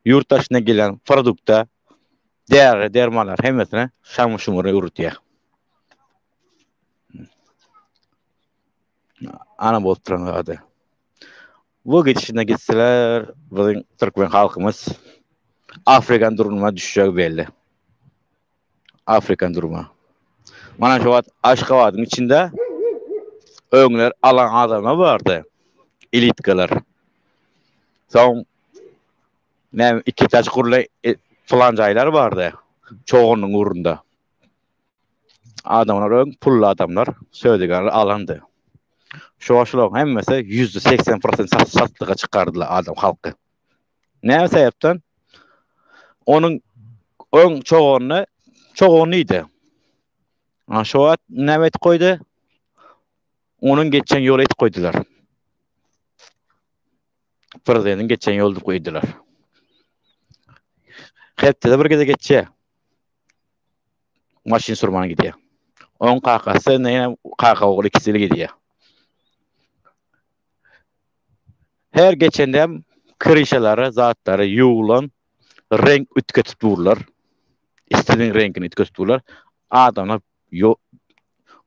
B: Ýurt daşyndan gelen produkta, däri, dermanlar hemmesine şamyr şumur öwrütýär. Ana bolup duran zady. Bu gidişine gitseler, biziň türkmen halkymyz Afrikan durumuna düşjegi belli. Afrikan duruma. Mana şu wagt Aşgabadyň içinde öňler alan adamlar bardy. Elitkalar. Soň näme iki taş gurlan e, falan jaýlar bardy. Çogunyň ugrunda. Adamlar öň pully adamlar söwdagärler alandy. Şu şularyň hemmesi %80% satlyga çykardylar adam halky. Näme sebäpden? Onuň öň çoganyny çoganydy. Ha şu wagt näme etip goýdy? Onuň geçen ýoly etip goýdular. Prezidentiň geçen ýoly diýip goýdular. Hepdede bir gezek geçýär. Maşyn sürmän gidýär. Oň kakasy, ne kaka ogly ikisi gidýär. Her geçende hem kryşalary, zatlary ýuwlan, reňk üýtgetip durlar. Isledigin reňkini üýtgetip durlar. Adamlar ýo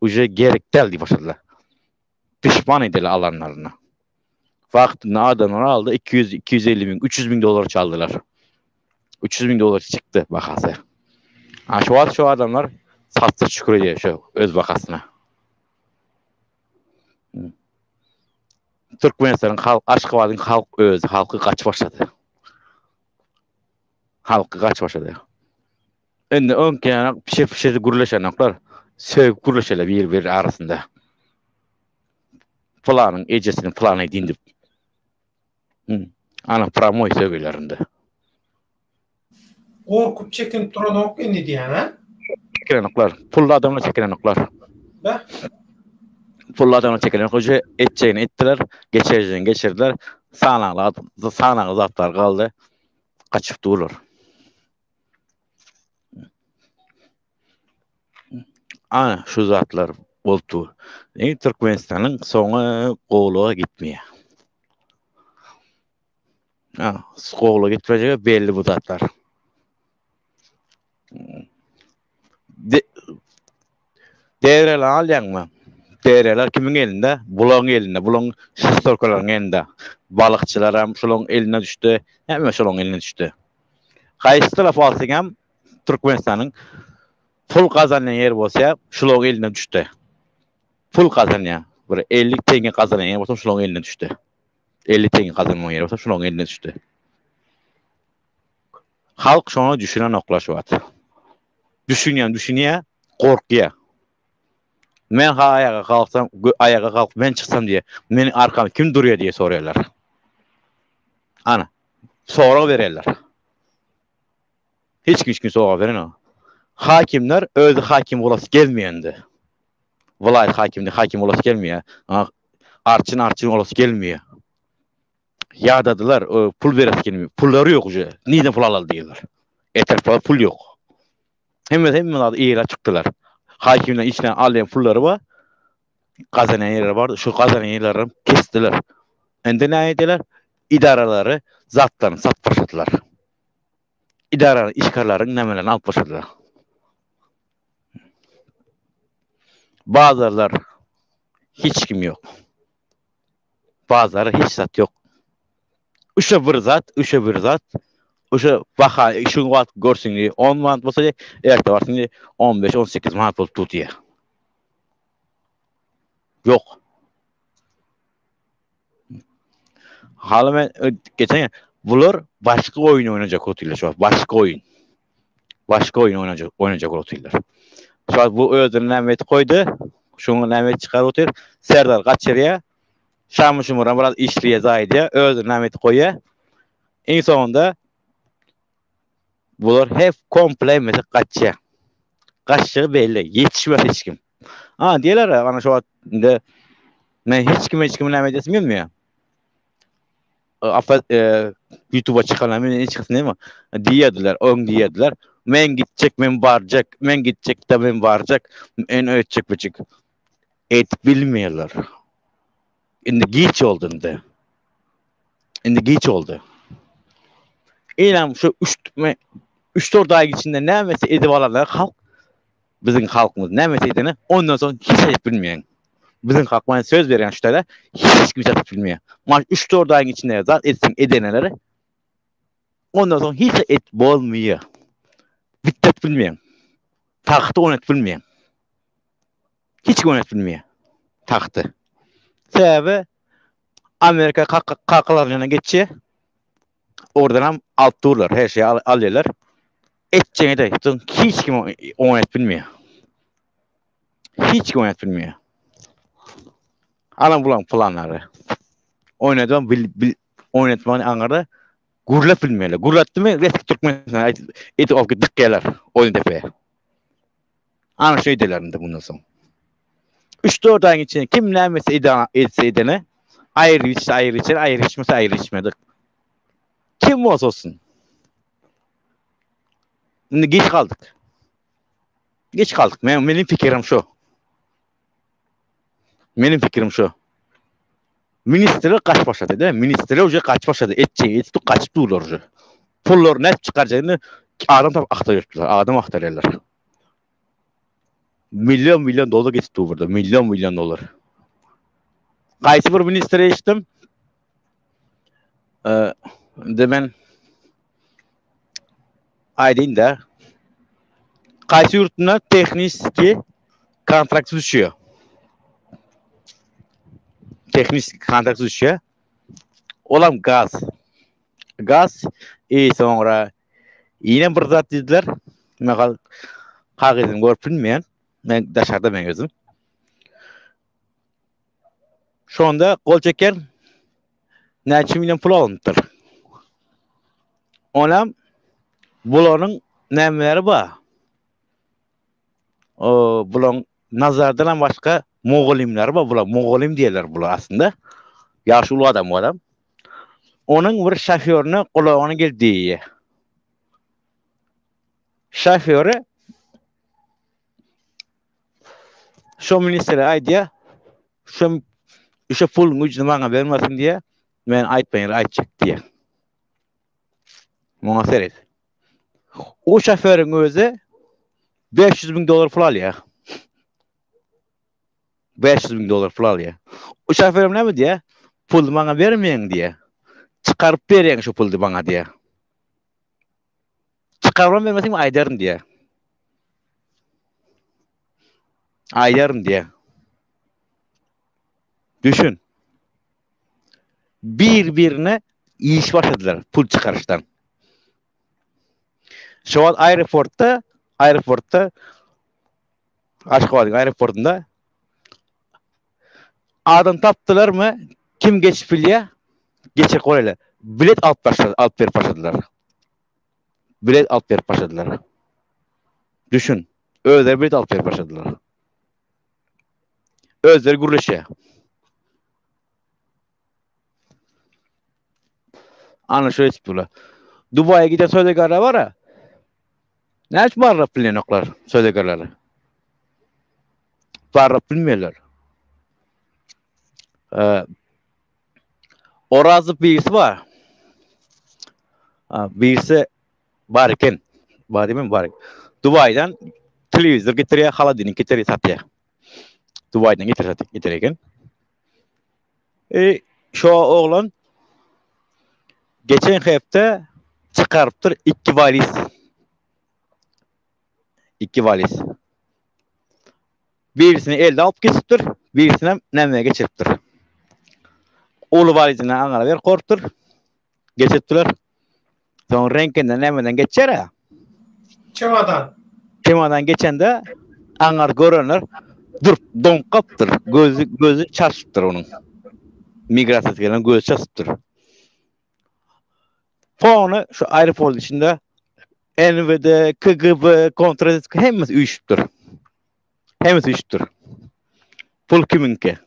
B: uje gerek däl diýip başladylar. Pişman edeli alanlaryna. Wagtynda adamlar aldy 200, 250 müň, 300 müň dollar çaldylar. 300 müň dollar çykdy bahasy. A şu wagt şu adamlar satsa şükür edýär şu öz bahasyna. Türkmenistanyň halk Aşgabadyň halk özi halky gaçyp başlady. Halky gaçyp başlady. Indi öňki ýaly pişe pişe gürleşenoklar. Sögüp gürleşerler bir bir arasynda. Pylanyň ejesini pylan edin diýip. Ana pramoý sögülerinde.
A: Gorkup çekinip duranok indi diýýän hä?
B: Çekinenoklar. Pully adamlar çekinenoklar.
A: Beh.
B: Pully adamlar çekinenok. Uje etjegini etdiler, geçirjegini geçirdiler. Sanagly sanagly zatlar galdy. Gaçyp durlar. Ana şu zatlar bolup dur. Indi Türkmenistanyň soňy gowluga gitmeýär. Ha, gowluga gitmejegi belli bu zatlar. De Dereler alýaňmy? Dereler kimiň elinde? Bulaň elinde, bulaň şestorkalaryň elinde. Balykçylar hem şulaň eline düşdi, hemme şulaň eline düşdi. Haýsy tarap alsaň hem Türkmenistanyň pul gazanýan ýeri bolsa, şulaň eline düşdi. Pul gazanýan, bir 50 teňňe gazanýan ýeri bolsa şulaň eline düşdi. 50 teňňe gazanmaň ýeri bolsa şulaň eline düşdi. Halk şoňa düşünenoklar şu wagt. Düşünýän düşünýär, gorkýar. Men ha aýaga galksam, aýaga galkyp men çyksam diýe, meniň arkamda kim durýar diýe soraýarlar. Ana, sorag berýärler. Hiç kim hiç kim sorag berenok. Hakimler özi hakim bolasy gelmeýände. Welaýat hakimde hakim bolasy gelmeýär. Arçyn arçyn bolasy gelmeýär. Ýadadylar, pul beresi gelmeýär. Pullary ýok uje. Nirden pul alaly diýýärler. Etrapda pul ýok. Hemmesi hemme zady eýeläp çykdylar. Hakimler içinden alýan pullary bar. Gazanýan ýerleri bar. Şu gazanýan ýerlerini kesdiler. Indi näme edýärler? Idaralary zatlaryny satyp başladylar. Idaranyň işgärleriň nämelerini alyp başladylar. Bazarlar hiç kim ýok. Bazara hiç zat ýok. Uşa bir zat, uşa bir zat. Uşa baha şu wagt görsün diye 10 manat bolsa diye, erte barsın diye 15-18 manat bolup dur diye. Ýok. Haly men geçen bular başga oýun oýnajak otyrlar şu wagt. Başga oýun. Başga oýun oýnajak oýnajak otyrlar. Şu wagt bu özüni näme etip goýdy? Şuňa näme çykaryp otyr? Serdar gaçyrýar. Şamy şumuran biraz işleýär, zaýdýar. Özüni näme etip goýýar? Iň soňunda bular hep komple hemmesi gaçýar. Gaçjagy belli, ýetişmez hiç kim. Ha diýerler, ana şu wagt indi men hiç kime hiç kime näme edesim gelmeýär. Afa e, YouTube'a çykanlar men çyksyn diýme. Diýerdiler, öň diýerdiler. Men gitjek, men barjak, men gitjek de men barjak, men öýtjek biçik. Et bilmeýärler. Indi giç oldu indi. Indi giç oldu. Eýlem şu 3 3-4 aý içinde nämesi edip alanlar halk biziň halkymyz nämesi edeni ondan soň hiç edip bilmeýän. Biziň halk men söz berýän şu täze hiç kim edip bilmeýär. Maş 3-4 aýyň içinde zat etsin edeneleri ondan soň hiç et bolmaýar. Bitdet bilmeýän. Tagty oýnatyp bilmeýän. Hiç kim oýnatyp bilmeýär. Tagty. Sebäbi Amerika kakalaryna geçýär. Oradan hem alyp durlar, her şeyi al alýarlar. Etjeňe de hiç kim oýnatyp bilmeýär. Hiç kim oýnatyp bilmeýär. Alan bulan planlary. Oýnadyp bil, bil oýnatmagyny aňyrda gürlep bilmeýärler. Gürletdimi resmi Türkmenistan edip alyp dikýärler oýun depeye. Ana şeý diýerler indi bundan soň. 3-4 aýyň içinde kim näme etse edene aýry içse aýry içer, aýry içmese aýry içmedik. Kim bolsa olsun. Indi geç kaldyk. Geç kaldyk. Men, benim fikirim şu. Benim fikrim şu. Ministrler gaçyp başlady da, ministrler uje gaçyp başlady. Etjegi etip gaçyp durlar uje. Pullary nädip çykarjagyny adam tapyp agtarýardylar, adam agtarýarlar. Million million dollar geçip dur burada. Million million dollar. Gaýsy bir ministre eşitdim. Ee, indi men aýdayyn da. Gaýsy ýurtuna tehniki kontrakt düşüyor. Tehniki kontrakt düşüyor. Olam gaz. Gaz e soňra Ýene bir zat diýdiler. Men hal kagyzyny görüp bilmeýän. Men daşarda men özüm. Şonda gol çeken näçe million pul alynypdyr. Onam bularyň nämeleri bar? O bularyň nazardan hem başga mugallymlary bar. Bular mugallym diýerler bular aslynda. Ýaşy uly adam bu adam. Onuň bir şofýoryna gulagyna gelip diýýär. Şofýory şo ministre aýdýar, şo şo puluň güýjüni maňa bermesin diýýär. Men aýtmaýan aýtjak diýýär. Muňa seret. O şofýoryň özi 500 müň dollar pul alýar. 500 müň dollar pul alýar. O şoför näme diýýär? Pul maňa bermeýäň diýýär. Çykaryp berýäň şu puly maňa diýýär. Çykaryp bermeseň aýdaryn diýýär. Aýdaryn diýýär. Düşün. Bir-birine iş başladylar pul çykaryşdan. Şu wagt aeroportda, aeroportda Aşgabadyň aeroportunda adam tapdylarmy? Kim geçip bilýär? Geçirip goýarlar. Bilet alyp başlady, alyp berip başladylar. Bilet alyp berip başladylar. Düşün. Özleri bilet alyp berip başladylar. Özleri gürleşýär. Ana şu etip bular. Dubaýa giden söwdagärler bar ha. Näçe barlap bilenoklar söwdagärleri. Barlap bilmeýärler. Ee, Orazow birisi bar. Birisi bar eken. Bar diýmem bar. Dubaýdan telewizor getirýär, holodilnik getirýär, satýar. Dubaýdan getirýär, getirýär eken. E, şo oglan geçen hepde çykarypdyr iki waliz. Iki waliz. Birisini elde alyp geçipdir, birisini nämeye geçiripdir. Uly walizini aňara berip gorupdyr. Geçiripdiler. Soň reňkinden nämeden geçer ha?
A: Çemadan.
B: Çemadan geçende aňar görenler durup doňup galypdyr. Gözi gözi çaşypdyr onuň. Migrasiýasy gelen gözi çaşypdyr. Soňra şu aeroport içinde NVD, KGB, kontrrazvedka hemmesi üýşüpdir. Hemmesi üýşüpdir. Pul kimiňki?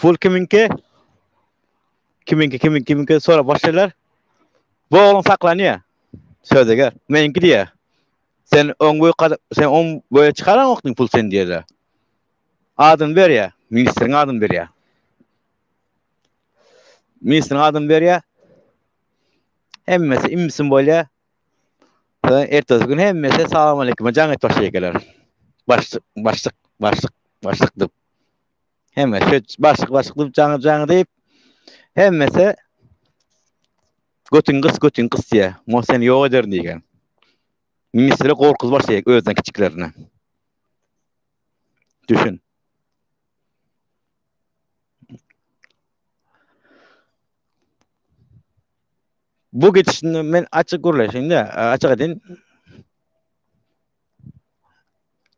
B: Pul kimiňki? Kimiňki, kimiňki, kimiňki sorap başlaýarlar. Bu oglan saklanýar. Söwdager, meniňki diýýär. Sen oň boýy sen oň boýa çykaraňokdyň pul sen diýýärler. Adyny berýär, ministriň adyny berýär. Ministriň adyny berýär. Hemmesi imsim bolýar. Soň ertesi gün hemmesi salam aleyküm jaň etip başlaýarlar. Başlyk, başlyk, başlyk, başlyk diýip. Hemme şu başlyk, başlyk diýip jaň jaň diýip hemmesi götüň gys, götüň gys diýýär. Mo seni ýok ederin diýýär. Ministre gorkuzyp başlaýar özünden kiçiklerine. Düşün. Bu gidişinde men açyk gürleşeyim-de, açyk edin.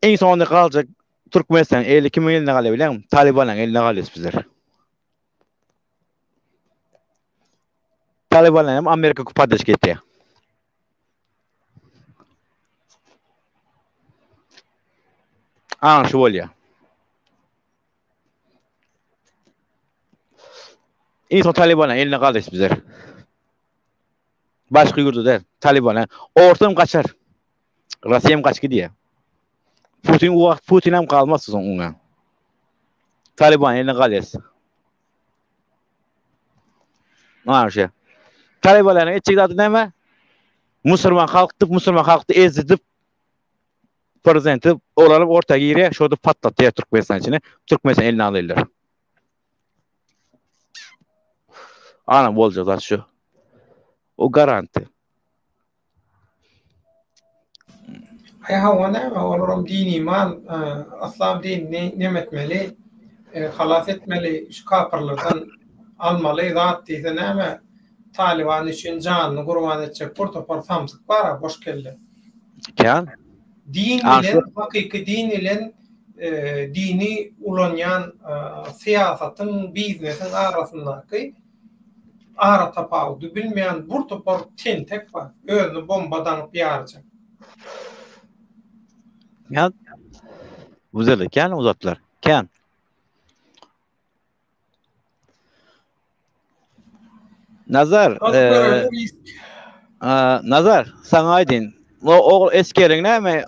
B: Iň soňunda galjak Türkmenistan eli kimiň eline galýar bilýäňmi? Talybanyň eline galýar bizler. Talybanlar hem Amerika poddeşka etýär. Aň şu bolýar. Iň soň Talybanyň eline galdy bizler. Başga ýurda däl, Talybana. Orsam gaçar. Russiýa hem gaçyp gidýär. Putin o wagt Putin hem galmaz soň oňa. Talyban eline galýar. Mana şu. Talybalaryň etjek zady näme? Musulman halkdyp, musulman halkdy ezdidip prezidenti olaryp orta girýär, şo-da patlatýar Türkmenistan içine. Türkmenistan eline alýarlar. Ana boljak zat şu. O garanti.
A: Aý hawa näme olaram din iman yslam dinini neme etmeli halas etmeli şu kapyrlardan almaly zat diýse näme Talyban üçin janyny gurban etjek bir topar samsyk bara boş kelle.
B: Kän.
A: Din bilen hakyky din bilen dini ulanýan syýasatyň biznesiň arasyndaky Ara tapawudy bilmeýän bur topar tentek bar. Özüni bomba daňyp ýarjak.
B: Ýa Güzel kän uzatlar. Kän. Nazar, e, Nazar, saňa aýdyn. O o eskeriň näme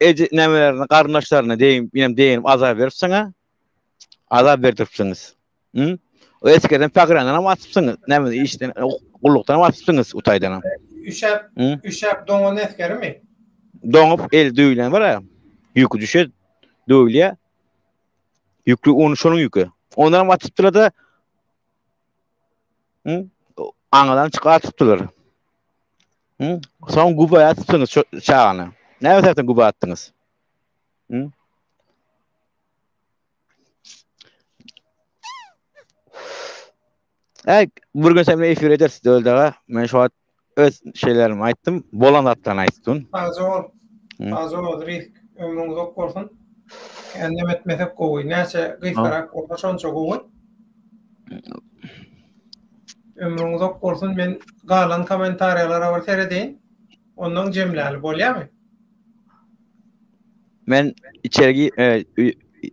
B: eji nämelerini, garyndaşlaryny deýin, inem deýin azar beripsiň-a? Azar berdiripsiňiz. Hı? O eskerden pagrandan hem atypsyňyz. Näme işden gullukdan hem atypsyňyz utaýdan hem.
A: Üşäp, üşäp doňan eskerimi?
B: Doňup el düwlen bar ya. Ýüki düşe döwülýär. Ýükli onu şonuň ýüki. Ondan hem atypdylar da Hı? Aňadan çykyp atypdylar. Hı? Soň guba atypsyňyz çagany. Näme sebäpden guba atdyňyz? Hı? Äý, bir gün sen efir edersiz Döwlet aga. Men şu wagt öz şeylerimi aýtdym, bolan zatlaryny aýtdym.
A: Sagja bol. Sagja bol, risk. Ömrüň uzak bolsun. Kendem etmesek gowy. Näçe gysgarak bolsa şonça gowy. Ömrüň uzak bolsun. Men galan kommentariýalara bir seredeýin. Ondan jemläli bolýarmy?
B: Men içeri e,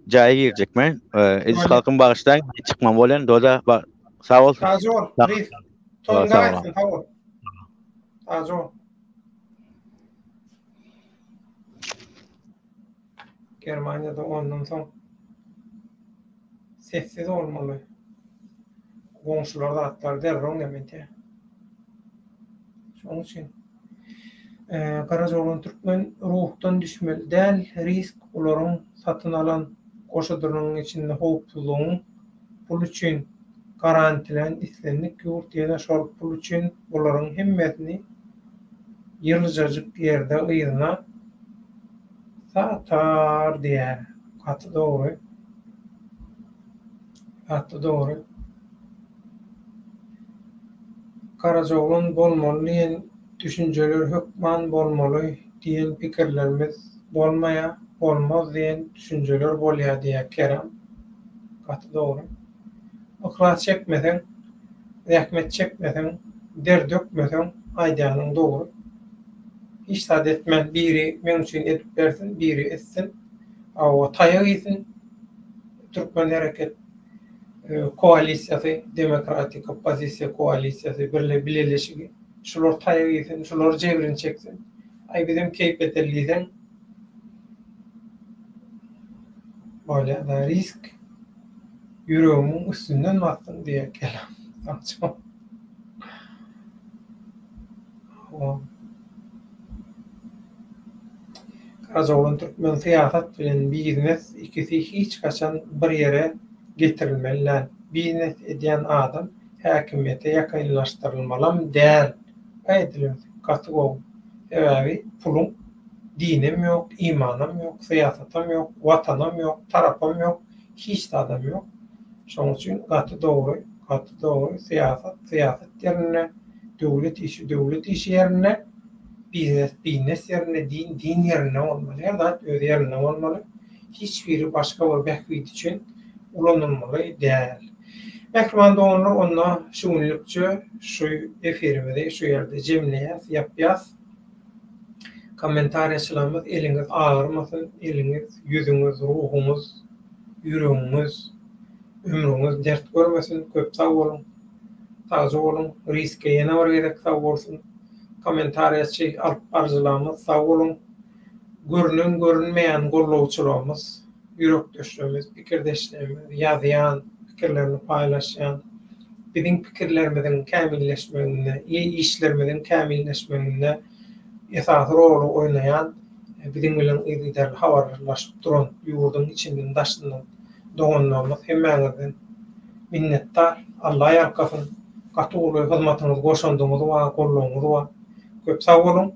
B: jaýa girjek men. E, eziz halkym bagyşlaň, çykmam bolýan. Doda sag bol.
A: Sag bol. Reis. Toýuň gaýtsyn, sag bol. Sag bol. Germaniýada ondan soň sessiz bolmaly. Goňşular zatlar derrew neme edýär. Şonuň üçin Garajaoglan türkmen ruhdan düşmeli däl risk olaryň satyn alan goşudynyň içinde howpsuzlygyň pul üçin garantilän islendik ýurt ýene şol pul üçin bularyň hemmesini ýylyjajyk ýerde yzyna satar diýýär gaty dogry gaty dogry. Garajaoglan bolmaly diýen düşünjeler hökman bolmaly diýen pikirlerimiz bolmaýa, bolmaz diýen düşünjeler bolýa diýýä Kerem. Gaty dogry. Yhlas çekmeseň, zähmet çekmeseň, der dökmeseň aýdýanyň dogry. Hiç zat etmän biri meň üçin edip bersin, biri etsin. Hawa taýak iýsin Türkmen hereket koalisiýasy, demokratik oppozisiýa koalisiýasy, birle bileleşigi. Şular taýak iýsin, şular jebrini çeksin. Aý bizem keýp edeli diýseň bolýa-da risk ýüregimiň üstünden basdyň diýýär kelam. Garajaoglan türkmen syýasat bilen biznes ikisi hiç haçan bir ýere getirilmeli däl. Biznes edýän adam häkimiýete ýakynlaşdyrylmalam däl. Aýdylýasy gaty gowy. Sebäbi puluň dinem ýok, imanam ýok, syýasatam ýok, watanam ýok, tarapam ýok, hiç zadam ýok. Şoň üçin gaty dogry, gaty dogry syýasat syýasat ýerinde, döwlet işi döwlet işi ýerinde, biznes biznes ýerinde, din din ýerinde bolmaly. Her zat öz ýerinde bolmaly. Hiç biri başga bir bähbit üçin ulanylmaly däl. Mähriban doganlar onda şu günlükçe şu efirimizi şu ýerde jemleýäs, ýapýas. Kommentariýaçylarymyz eliňiz agyrmasyn, eliňiz, ýüzüňiz, ruhuňyz, ýüregiňiz, ömrüňiz dert görmesin. Köp sag boluň. Sagja boluň. Riske ýene bir gezek sag bolsun. Kommentariýaçy alyp baryjylarymyz sag boluň. Görünen görünmeýän gollawçylarymyz, ýürekdeşlerimiz, pikirdeşlerimiz, ýazýan, pikirlerini paýlaşýan. Biziň pikirlerimiziň kämilleşmeginde, işlerimiziň kämilleşmeginde esasy roly oýnaýan, biziň bilen yzygiderli habarlaşyp duran ýurduň içinden, daşyndan doganlarymyz hemmäňizden minnetdar. Alla ýalkasyn. Gaty uly hyzmatyňyz, goşandyňyz bar, goldawyňyz bar. Köp sag boluň.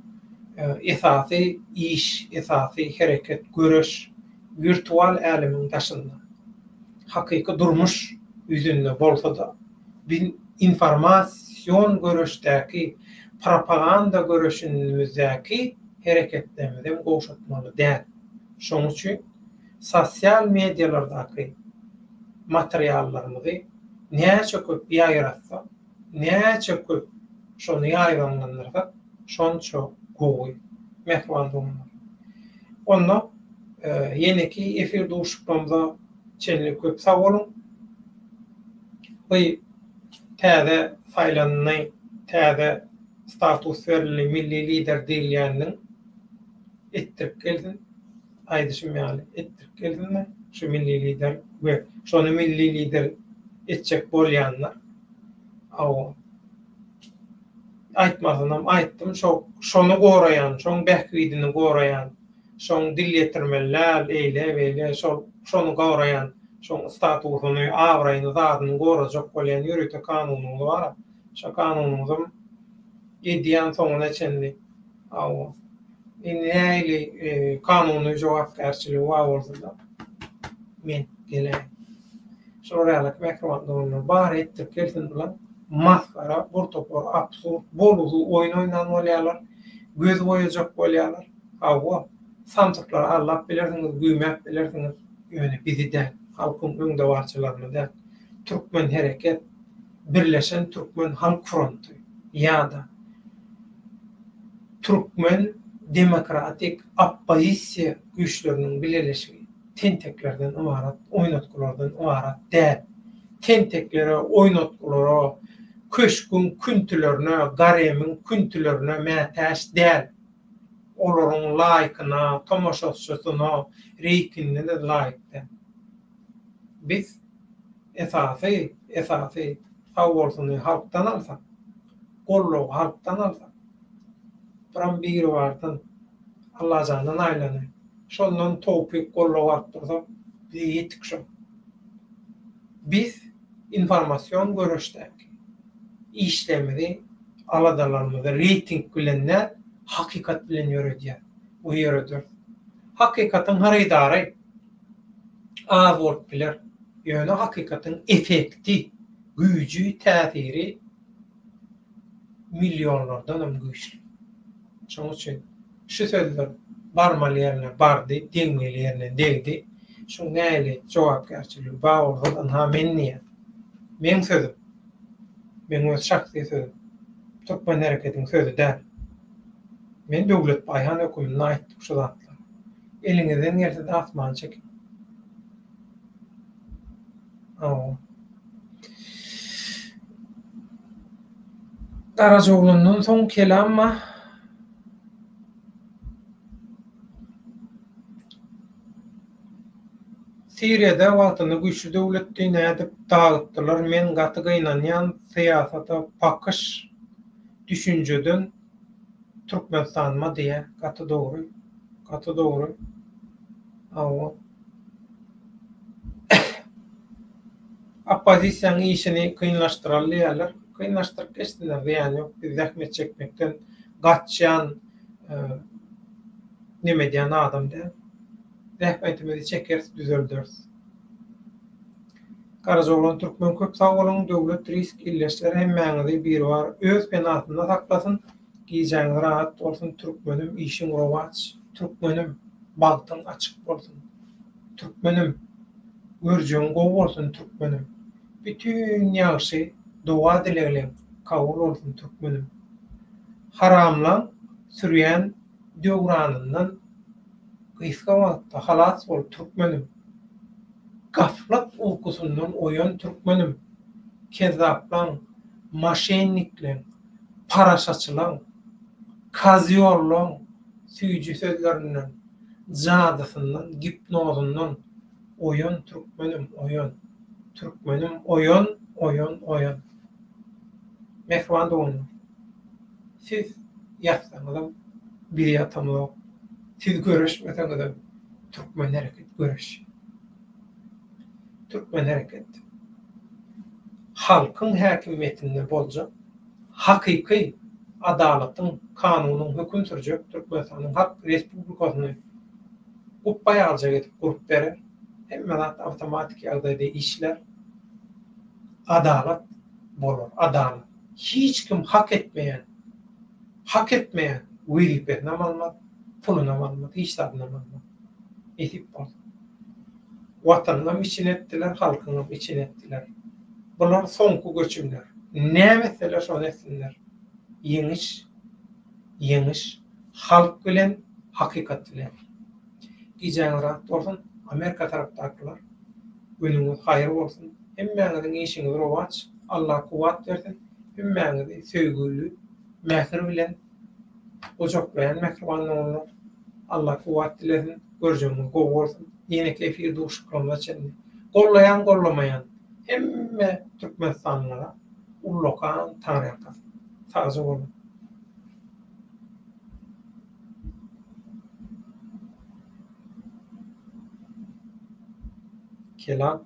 A: Esasy iş, esasy hereket, göreş wirtual älemiň daşynda. Hakyky durmuş ýüzünde bolsa-da, biz informasion göreşdäki, propaganda göreşimizdäki hereketlerimizem gowşatmaly däl. Şonuň üçin sosial medialardaky materiallarymyzy näçe köp ýaýratsak, näçe köp şony ýaýbaňlandyrsak, şonça gowy, mähriban doganlar. Onda ýeneki efir duşuşyklarymyza çenli köp sag boluň. Bu täze saýlandy, täze status berildi milli lider diýilýäniniň etdirip gelsin. Aýdyşym ýaly etdirip gelsin-de şu milli lider we şony milli lider etjek bolýanlar. Hawa. Aýtmasynam aýtdym, şo şony goraýan, şoň bähbidini goraýan, şoň dil ýetirmeli däl, eýle, beýle, şol şony goraýan, şoň statusyny, abraýyny, zadyny gorajak bolýan ýörite kanunyňyz bar-a. Şo kanunyňyzam edýän soňuna çenli. Hawa. Indi nähili kanuny jogapkärçiligi bar bolsa-da, men geläýin. Şolar ýaly mähriban doganlar bary etdirip gelsin bular. Masgara, bir topar absurd, bolgusyz oýun oýnan bolýarlar. Göz boýajak bolýarlar. Hawa, samsyklary aldap bilersiňiz, güýmäp bilersiňiz, ýöne bizi däl, halkyň öňdebaryjylaryny däl. Türkmen hereket, Birleşen Türkmen Halk Fronty ýa-da Türkmen demokratik oppozisiýa güýçleriniň bileleşigi tenteklerden ybarat, oýnatgylardan ybarat däl. Tenteklere, oýnatgylara, köşgüň küntülerine, garemiň küntülerine mätäç däl. Olaryň laýkyna, tomaşaçysyna, reýtingine-de laýyk däl. Biz esasy, esasy sag bolsuny halkdan alsak, goldawy halkdan alsak, biram Biribardan, Allajandan aýlany, şondan towpyk goldaw alyp dursak, bize ýetik şo. Biz informasion göreşdäki işlerimizi, aladalarymyzy reýting bilen däl, hakykat bilen ýöredýäs we ýörederis. Hakykatyň hyrydary az bolup biler, ýöne hakykatyň effekti, güýji, täsiri millionlardanam güýçli. Şonuň üçin şu sözler barmaly ýerine bardy, degmeli ýerine degdi. Şuň nähili jogapkärçiligi bar bolsa, ynha men diýýän. Meň sözüm. Meň öz şahsy sözüm. Türkmen hereketiň sözi däl. Men Döwlet Baýhan höküminde aýtdym şu zatlary. Eliňizden gelse-de asmany çekiň. Hawa. Garajaoglandan soň kelamma. Siriýada wagtynda güýçli döwletdi nädip dagytdylar men gaty gynanýan syýasata bakyş düşünjeden Türkmenistanma diýä gaty dogry gaty dogry hawa. Oppozisiýanyň işini kynlaşdyraly diýýärler. Kynlaşdyryp geçsinler, zyýany ýok. Biz zähmet çekmekden gaçýan, neme edýän adam däl. Zähmetimizi çekeris, düzelderis. Garajaoglan Türkmen köp sag boluň, Döwlet Risk ildeşler hemmäňizi Biribar öz penasynda saklasyn, gijäňiz rahat bolsun Türkmenim işiň rowaç, Türkmenim bagtyň açyk bolsun. Türkmenim! Görjegiň gowy bolsun türkmenim! Bütin ýagşy doga-dilegleň kabul bolsun türkmenim! Haramlaň sürýän döwranyndan gysga wagtda halas bol türkmenim! Gaflat ukusyndan oýan türkmenim! Kezzaplaň, maşennikleň, paraşaçylaň, kazýollaň süýji sözlerinden Jadysyndan, gipnozyndan oýan türkmenim oýan, türkmenim oýan, oýan, oýan. Mähriban doganlar, siz ýatsaňyzam, biz ýatamzok. Siz göreşmeseňizem, Türkmen hereket göreşýär. Türkmen hereket halkyň häkimiýetinde boljak hakyky adalatyň, kanunyň höküm sürjek Türkmenistanyň Halk Respublikasyny gupba ýalyjak edip gurup berer. Hemme zat awtomatiki ýagdaýda işlär. Adalat bolar, adalat. Hiç kim hak etmeýän, hak etmeýän wezipesinem almaz, pulunam almaz, hiç zadynam almaz. Nesip bolsa. Watanyňam içini etdiler, halkyňam içini etdiler. Bular soňky göçümler. Näme etseler şony etsinler. Ýeňiş, ýeňiş halk bilen, hakykat bilen. Gijäňiz rahat bolsun, Amerika tarapdakylar. Günüňiz haýyr bolsun. Hemmäňiziň işiňiz rowaç. Allah kuwwat bersin. Hemmäňizi söýgüli mähir bilen gujaklaýan mähriban doganlar. Allah kuwwat dilesin. Görjegiňiz gowy bolsun. Ýeneki efir duşuşyklarymyza çenli. Gollaýan gollamaýan hemme türkmenistanlylara ullakan taňryýalkasyn. Sagja boluň. Kelam.